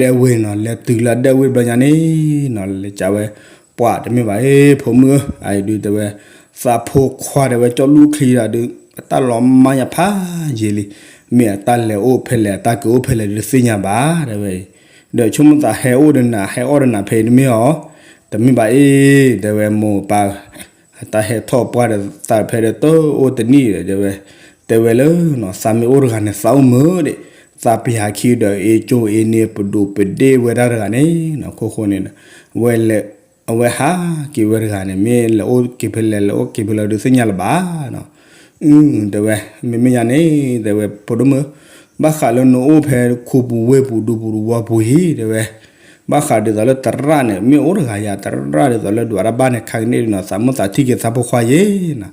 အဝဲဒၣ်လဲၤအိၣ်ဖဲလဲၣ်အဒဲဝ့ၢ်နီၤ, လဲၤတုၤလၢအဒဲဝ့ၢ်ဘျီညါန့ၣ်နီၤ, လဲၤကးဝဲ, ပှၤတမ့ၢ်ဘၣ်အ့ ဖိမုၣ်ဧၢ, အအံၤဒုးတဲဝဲ, သးဖိခွါတဲဝဲ ကၠီလူၢ်ချံဒၣ်ဒုး အတၢ်လီၤမၢ်ညါဖးယံာ်လံ, မ့ၢ်အတၢ်လဲၤအိၣ်ဖဲလဲၣ် အတၢ်က့ၤအိၣ်ဖဲလဲၣ်ဒုးတသ့ၣ်ညါဘၣ် တဲဝဲအံၤ, ဒီးဆိကမိၣ်သးဟဲအိၣ်ဒီးနၤ ဟဲအီၣ်ဒီးနၤဖဲအံၤတမ့ၢ်အီၤ, တမ့ၢ်ဘၣ်အ့ တဲဝဲမိၢ်ပၢ် အတၢ်ဟဲထီၣ်ပှၢ်ဒီးသးဖဲဒီးတအိၣ်တနံၣ်ဒီး တဲဝဲ, တဲဝဲလၢ သးမ့ၢ်အိၣ်တဂၤန့ၣ် သးအိၣ်မုာ်ဒံး, သးပျံၤဟးခံဒီးအ့ၣ်ကၠိအ့ၣ်န့ၣ် ပဒိၣ်ပဒ့ၣ်ဝဲဒၣ်တဂၤန့ၣ်နီၤ, ခိၣ်ဃိန့ၣ်, ဝဲလဲၤ, အဝဲဟးက့ၤဝဲတဂၤန့ၣ် မ့ၢ်လဲၤအိၣ်က့ၤဖဲလဲၣ် လဲၤအိၣ်က့ၤဖဲလဲၣ်ဒုးသ့ၣ်ညါလၢၤဘၣ်နီၤ, အု တဲဝဲ, မ့မ့ၢ်ညါန့ၣ် တဲဝဲ ဖိဒိၣ်မုၣ်, ဘၣ်ဃးလၢနအိၣ်ဖဲခူပူၤဝ့ၢ်ပူၤဒူပူၤတဝီပူၤအံၤ တဲဝဲ ဘၣ်ဃးဒ်သိးလၢသရၣ်န့ၣ် မ့ၢ်အိၣ်တဂၤယၤ သရၣ်ဒ်သိးလၢဒွးတၢ်ဘၣ်န့ၣ် ခါကန့ၢ်ဒုးနီၤ သးမုၢ်သးထံၣ်က့ၤသးဖိခွါယဲနီၤ,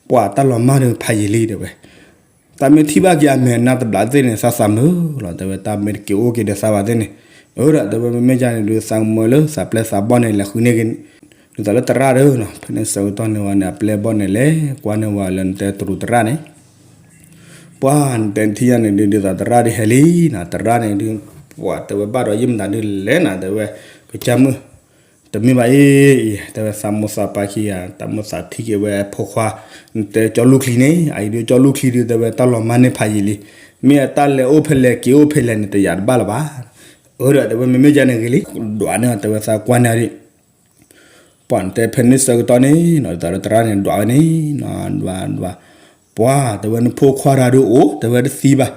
ပှၤတၢ်လီၤမၢ်ဒုးဖးယံာ်လံ တဲဝဲ, သးမ့ၢ်ထံၣ်ဘၣ်က့ၤအမဲာ်နါတဘျီသ့ၣ်န့ၣ် သးသးမုာ်လီၤ တဲဝဲ, တၢ်မ့ၢ်တက့ၤအိၣ်က့ၤဒီးသးဘၣ်သ့ၣ်န့ၣ်, အၢ ဒီးတဲဝဲ မ့မ့ၢ်ယါန့ၣ်ဒုး သးကမၢလၢသးပျဲသးဘီၣ်န့ၣ် လဲၤဃုန့ၢ်က့ၤ ဒ်သိးလၢသရၣ်ဒီးနီၤ, ဖဲန့ၣ်ဆၢကတီၢ်န့ၣ်ဝဲန့ၣ် အပျဲၢ်ဘီၣ်န့ၣ်လဲၤကွၢ်န့ၢ်ဝဲလၢနတဲတရူးသရၣ်န့ၣ် ပှၤနတဲထံၣ်ယါန့ၣ်ဒုး ဒ်သိးသရၣ်ဒုးဟဲလံနီၤ, သရၣ်န့ၣ်ဒုး, ပှၤတဲဝဲဘၣ်ဒီးယံာ်မတၤဒုးလဲၣ်နၤ တဲဝဲ, ကစၢ်မုၣ်, တမ့ၢ်ဘၣ်အံၤ, တဲဝဲသးမိၢ်သးပၢ်ခံဂၤ သးမုၢ်သးထံၣ်က့ၤဝဲအဖိခွါ, နတဲကၠီလူၢ်ချံန့ၣ် အအံၤဒုးကၠီလူၢ်ချံဒုး တဲဝဲတၢ်လီၤမၢ်န့ၢ်ဖးယံာ်လံ, မ့ၢ်အတၢ်လဲၤအိၣ်ဖဲလဲၣ်က့ၤအိၣ်ဖဲလဲၣ်န့ၣ် တယာ်တဘၣ်လၢၤဘၣ်, အၢ ဒီးတဲဝဲ မ့မ့ၢ်ယါန့ၣ်ဂ့ၤလံ, ဒွးန့ၢ်အီၤ တဲဝဲသးကွၢ်န့ၢ်ဒုး ပှၤနတဲဖဲန့ၣ်ဆၢကတီၢ်န့ၣ်နီၤ, ဒ်သိးလၢသရၣ်န့ၣ်ဒွးဝဲန့ၣ်နီၤ, ဒွးဒွး, ပှၤတဲဝဲနဖိခွါတၢ်ဒုးအိၣ် တဲဝဲတသံဘၣ်,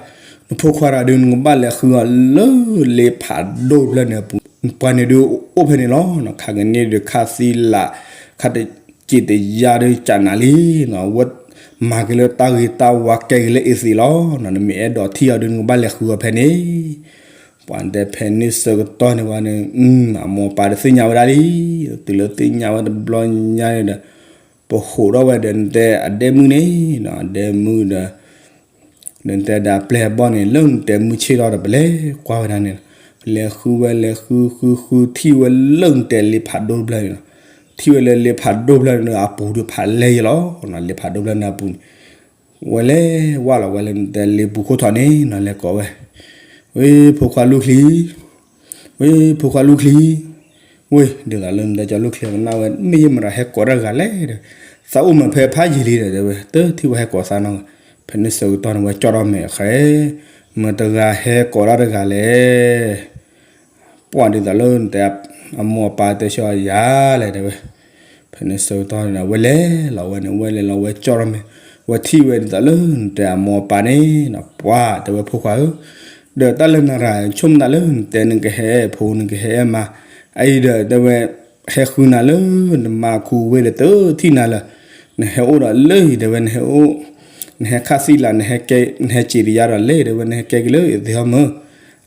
နဖိခွါတၢ်ဒုး နကဘၣ်လဲၤဃုအီၤလၢလ့ဖးဒိၣ်တဖျၢၣ်န့ၣ်အပူၤ, ပှၤန့ၣ်ဒုးအိၣ်ဖဲန့ၣ်လီၤ, ခါကန့ၢ်ဒုးခါသံလး, ခါတက့ၤတယါဒုးကနၤလံနီၤ, ဝဲမၤက့ၤလၢတၢ်ဂ့ၤတၢ်ဝါကဲက့ၤလၢအ့သ့းလီၤ, နမ့ၢ်အဲၣ်ဒိးထံၣ်အီၤဒုး နကဘၣ်လဲၤဃုအီၤဖဲန့ၣ် ပှၤနတဲဖဲန့ၣ်ဆၢကတီၢ်န့ၣ်ဝဲန့ၣ်, အမိၢ်အပၢ်တသ့ၣ်ညါဝဲဒၣ်လံ, တုၤလၢသ့ၣ်ညါဝဲတဘျီညါန့ၣ်ဒီး, ပဟိးထီၣ်ဝဲဒီးနတဲအဒဲမုၣ်န့ၣ်, အဒဲမုၣ်ဒီး, ဒီးနတဲဒီးအပျဲၢ်အဘီၣ်န့ၣ် လၢနတဲမုၢ်ဆ့ၣ်ထီၣ်ဒီး ပလဲၤကွၢ်ဝဲဒၣ်န့ၣ်လီၤ, လဲၤဃုဝဲလဲၤဃုဃုဃုထံၣ်ဝဲလၢနတဲလ့ဖးဒိၣ်တဖျၢၣ်န့ၣ်လီၤ, ထံၣ်ဝဲလၢလ့ဖးဒိၣ်တဖျၢၣ်န့ၣ်အပူၤဒီးဖးလဲၢ်ယဲလီၤ, လ့ဖးဒိၣ်တဖျၢၣ်န့ၣ်အပူၤန့ၣ် ဝဲလဲၤဝဲလီၤ ဝဲလၢနတဲလ့ပူၤခိၣ်ထီၣ်န့ၣ်နီၤ လဲၤကိးဝဲ, ဝ့ၢ်ဖိခွါလူၢ်ချံ, ဝ့ၢ်ဖိခွါလူၢ်ချံ, ဝ့ၢ် ဒ်သိးလၢနတဲကၠီလူၢ်ချံကနၣ်ဝဲ မ့ၢ်ယမတၤဟဲကိးတၢ်တဂၤလဲၣ်ဒီး, သးအိၣ်မးဖဲဖးယံာ်လံဒီး တဲဝဲ တထံၣ်ဝဲဟဲကိးသးနီၤ, ဖဲန့ၣ်ဆၢကတီၢ်န့ၣ် ဝဲကၠီၣ်ထီၣ်မဲာ်ဃဲ, မတၤတဂၤဟဲကိးတၢ်တဂၤလဲၣ် ပှၤဒ်သိးလၢနတဲ အမိၢ်အပၢ်တဲဆၢယၤလဲၣ်တဲဝဲ, ဖဲန့ၣ်ဆၢကတီၢ်န့ၣ် ဝဲလဲၤလီၤဝဲန့ၣ် ဝဲလဲၤလီၤဝဲကၠီၣ်ထီၣ်မဲာ်, ဝဲထံၣ်ဝဲဒ်သိးလၢနတဲအမိၢ်အပၢ်န့ၣ်နီၤ ပှၤတဲဝဲဖိခွါဧၢ, ဒီးတၢ်လၢနရၤ ဆိကမိၣ်နၤလၢနတဲနကဟဲဖိနကဟဲမါ, အအံၤဒီးတဲဝဲ ဟဲဃုနၤလၢ နမါခူဝ့ၢ်ဒီးတထံၣ်နၤလၢၤ, နဟဲအိၣ်ဒီးလၢအံၤ တဲဝဲ နဟဲအိၣ်, နဟဲခးသံလၢ နဟဲစံးတယါဒီးလဲၣ် တဲဝဲ နဟဲကဲက့ၤလၢအသ့ဟီမၢ်,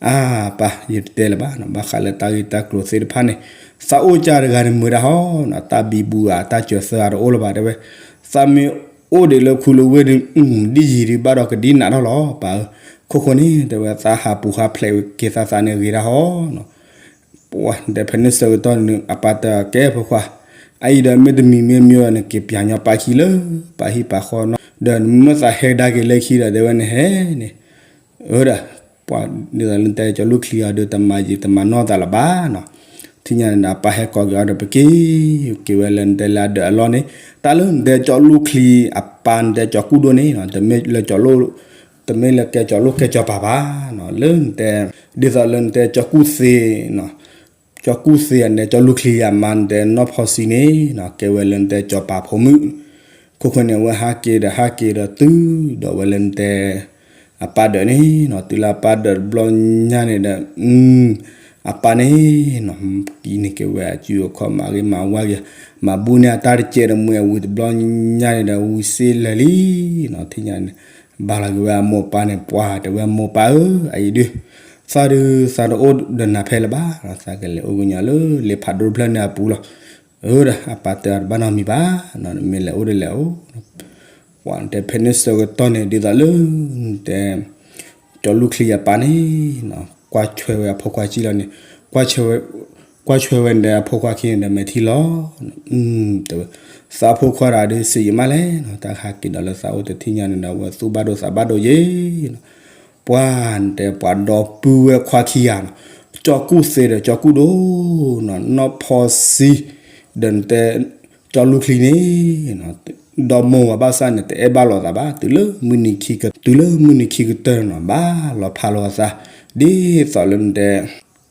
အါပၢ် ယတတဲလၢၤဘၣ်နီၤ ဘၣ်ဃးလၢတၢ်ဂ့ၢ်တၢ်ကျိၤသ့ၣ်တဖၣ်န့ၣ် သးအိၣ်ကၢ်တဂၤန့ၣ်မုာ်ဒၣ်ဟီနီၤ တၢ်ဘံဘူဧါ တၢ်စၢၤသၢဧါတအိၣ်လၢၤဘၣ် တဲဝဲ, သးမ့ၢ်အိၣ်ဒံးလၢခူလၢဝ့ၢ်ဒီး ဒ်ယံၤဒံးဘၣ်ဒီးကဒ်နးထီၣ်လီၤ ပၢ်ဧၢ, ခိၣ်ဃိန့ၣ် တဲဝဲ သးဟးပူၤဟးဖျဲးက့ၤသးသးန့ၣ်ဂ့ၤဒၣ်ဟီနီၤ ပှၤတဲဖဲန့ၣ်ဆၢကတီၢ်န့ၣ် အပၢ်တဲကဲဖိခွါ, အအံၤဒီးမ့ၢ်တမံၤမ့ၢ်မ့ၢ်န့ၣ် က့ၤပၠးညီပၢ်ခံလၢ ပၢ်ဟံၣ်ပၢ်ဃီနီၤ ဒီးမ့ၢ်သးဟဲကဒါက့ၤလၢခံဒီး တဲဝဲနဟဲန့ၣ်, အၢဒီး ပှၤဒ်သိးလၢနတဲကၠီလူၢ်ချံအီၤဒီး တမၤယံာ်တမၤနီၢ်သးလၢၤဘၣ်နီၤ, ထံၣ်ညါန့ၣ်ဒီး အပၢ်ဟဲကိးက့ၤအီၤဒီး ပက့ၤက့ၤဝဲလၢနတဲလၢအဒၢးအလီၢ်န့ၣ်, တၢ်လၢနတဲကၠီလူၢ်ချံအပၢ်နတဲကၠီကူၣ်ဒိၣ်န့ၣ်နီၤ တမ့ၢ်လၢကၠီလူၢ် တမ့ၢ်လၢကဲကၠီလူၢ်ကဲကၠီပၢ်ဘၣ်နီၤ, လၢနတဲ ဒ်သိးလၢနတဲကၠီကူၣ်သ့နီၤ ကၠီကူၣ်သ့အနတဲကၠီလူၢ်ချံအမါနတဲနီၢ်ဖီစံန့ၣ်နီၤ ကဲဝဲလၢနတဲကၠီပၢ်ဖိမုၣ်, ခိၣ်ဃိန့ၣ် အဝဲဟးက့ၤဒီးဟးက့ၤဒီးတုၤဒီးဝဲလၢနတဲ အပၢ်ဒၢးန့ၣ်နီၤ တုၤလၢအပၢ်ဒၢးတဘျီညါန့ၣ်ဒီး အပၢ်န့ၣ်နီၤ ကံန့ၢ်က့ၤဝဲအစုအခီၣ်မၤဂ့ၤမၤဝါက့ၤ မၤဘူၣ်န့ၢ်အတၢ်တကဲးတမှဲၤအဝံၤတဘျီညါန့ၣ်ဒီး ဝံၤစ့လၢာ်လံနီၤ ထံၣ်ညါန့ၣ် ဘၣ်လီၤက့ၤဝဲအမိၢ်အပၢ်န့ၣ် ပှၤတဲဝဲမိၢ်ပၢ်ဧၢ အအံၤဒုး သးဒုးသးတအိၣ်ဒီးနၤဖဲလၢၤဘၣ်, သးကလဲၤအိၣ်ကညီလၢလ့ဖးဒိၣ်တဖျၢၣ်န့ၣ်အပူၤလီၤ. အၢဒီး အပၢ်တဲအီၤတဘၣ်နီတမံၤဘၣ်, မ့ၢ်လဲၤအိၣ်ဒီးလဲၤအိၣ်, ပှၤတဲဖဲန့ၣ်ဆၢကတီၢ်န့ၣ် ဒ်သိးလၢ တဲ ကၠီလူၢ်ချံအပၢ်န့ၣ် ကွၢ်ဆွဲဝဲအဖိခွါကံလီၤန့ၣ်, ကွၢ်ဆွဲဝဲ ကွၢ်ဆွဲဝဲနတဲအဖိခွါခံန့ၣ်ဒီး မဲာ်ထံလီၤ တဲဝဲ, သးဖိခွါတဂၤဒုးစံးယံာ်မးလဲၣ်နီၤ, တၢ်ဟးက့ၤဒီးလၢသးအိၣ်တထံၣ်ညါန့ၣ်ဒီး အဝဲသူၣ်ဘၣ်ဒိသးဘၣ်ဒိယဲနီၤ, ပှၤတဲပှၤဒီပုၢ်ဝဲၢ်ခွါခံဂၤနီၤ, ကၠီကူၣ်သ့ဒီးကၠီကူၣ်ဒိၣ်နီၤ, နီၢ်ဖီစံ ဒီးနတဲ ကၠီလူၢ်ချံန့ၣ် ဒီမိၢ်ဝဲဘၣ်ဆၣ်န့ၣ် တအဲၣ်ဘၣ်လိာ်သးဘၣ်, တုၤလၢမုၢ်နံၤခံက တုၤလၢမုၢ်နံၤခံကတၢၢ်နီၤ ဘၣ်လီၤဖးလိာ်အသး, ဒ်သိးလၢနတဲ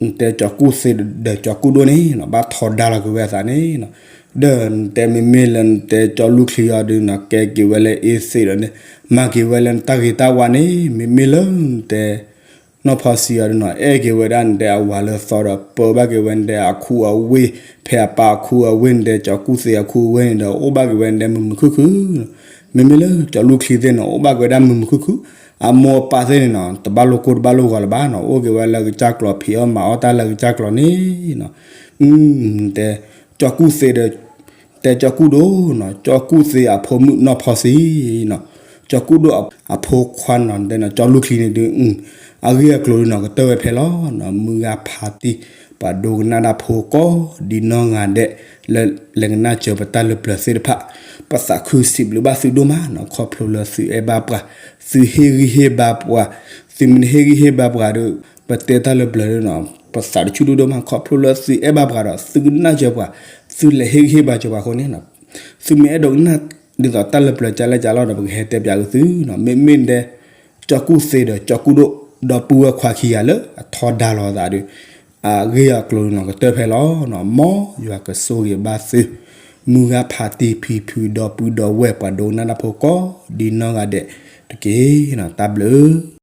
နတဲကၠီကူၣ်သ့ဒီးကၠီကူၣ်ဒိၣ်န့ၣ်နီၤ ဘၣ်ထီဒါလီၤက့ၤဝဲအသးန့ၣ်နီၤ, ဒီးနတဲမ့မ့ၢ်လၢနတဲကၠီလူၢ်ချံအီၤဒုးနီၤ ကဲက့ၤဝဲလၢအ့သ့ဒီးန့ၣ် မၤက့ၤဝဲလၢနတၢ်ဂ့ၤတၢ်ဝါန့ၣ် မ့မ့ၢ်လၢနတဲ နီၢ်ဖီစံအီၤဒုးနီၤ အဲၣ်က့ၤဝဲဒၣ်နတဲအဝၤလၢသီဒီး ပၢဘၣ်က့ၤဝဲနတဲအခူအဝ့ၢ် ဖဲအပၢ်အခူအဝ့ၢ် နတဲကၠီကူၣ်သ့အခူအဝ့ၢ်န့ၣ်ဒီး အိၣ်ဘၣ်က့ၤဝဲနတဲမုာ်မုာ်ခုၣ်ခုၣ်, မ့မ့ၢ်လၢကၠီလူၢ်ချံသ့ၣ်နီၤ အိၣ်ဘၣ်က့ၤဝဲဒၣ်မုာ်မုာ်ခုၣ်ခုၣ်, အမိၢ်အပၢ်သ့ၣ်န့ၣ်နီၤ တဘၣ်လိာ်ကိၢ်တဘၣ်လိာ်ဂီၤလၢၤဘၣ်နီၤ အိၣ်က့ၤဝဲလၢကစၢ်ကျိာ် ဖံးအီၣ်မၤအီၣ်တၢ်လၢကစၢ်ကျိာ်န့ၣ်နီၤ, တဲ ကၠီကူၣ်သ့ဒီး တဲကၠီကူၣ်ဒိၣ်နီၤ ကၠီကူၣ်သ့အဖိမုၣ်နီၢ်ဖီစံနီၤ, ကၠီကူၣ်ဒိၣ်အဖိခွါနီၤ တဲနီၤ ကၠီလူၢ်ချံန့ၣ်ဒုး အဂ့ၢ်အကျိၤဒုးနီၤ ကတၢၢ်ဝဲဖဲလီၤနီၤ, မုၢ်ဂၤဖးတံၢ် ပှၤဒိကနၣ်တၢ်ဖိကိးဒ်နီၢ်ဂၤဒဲး လၢလဲၤကနၣ်စၢၤပတၢ်လၢပျၢၤသ့ၣ်တဖၣ်, ပသးခုစံးဘျုးဘၣ်သုဒိၣ်မးနီၤ ခီဖျိလၢသုအဲၣ်ဘၣ်ပှၤ, သုဟ့ၣ်ဂံၢ်ဟ့ၣ်ဘါပှၤ, သုမ့ၢ်တဟ့ၣ်ဂံၢ်ဟ့ၣ်ဘါပှၤဒီး ပတဲတၢ်လၢပျၢၤဒုးနီၤ ပသးတဆူၣ်ဒိၣ်ဒိၣ်မး ခီဖျိလၢသုအဲၣ်ဘၣ်ပှၤဒီး သုကနၣ်စၢၤပှၤ, သုလဲၤဟ့ၣ်ဂံၢ်ဟ့ၣ်ဘါစၢၤပှၤအဃိန့ၣ်နီၤ, သုမ့ၢ်အဲၣ်ဒိးကနၣ် ဒ်သိးတၢ်လၢပျၢၤကၢလဲၣ်ကၢလီၤဒီး ပကဟဲတဲပၠးက့ၤသုနီၤ, မ့မ့ၢ်တဲ ကၠီကူၣ်သ့ဒီးကၠီကူၣ်ဒိၣ် ဒီပုၢ်ဝဲၢ်ခွါခံဂၤလၢအထီဒါလိာ်သးဒီး အဂ့ၢ်အကျိၤနီၤ ကတၢၢ်ဖဲလီၤနီၤ, မ်ယွၤကဆိၣ်ဂ့ၤဘၣ်သု မုၢ်ဂၤဖးတံၢ်ဖံဖု ဒီပုၢ်ဒီဝဲၢ်ပှၤဒိကနၣ်တၢ်ဖိကိးဒ်နီၢ်ဂၤဒဲးတက့ၢ်နီၤ, တၢ်ဘျုး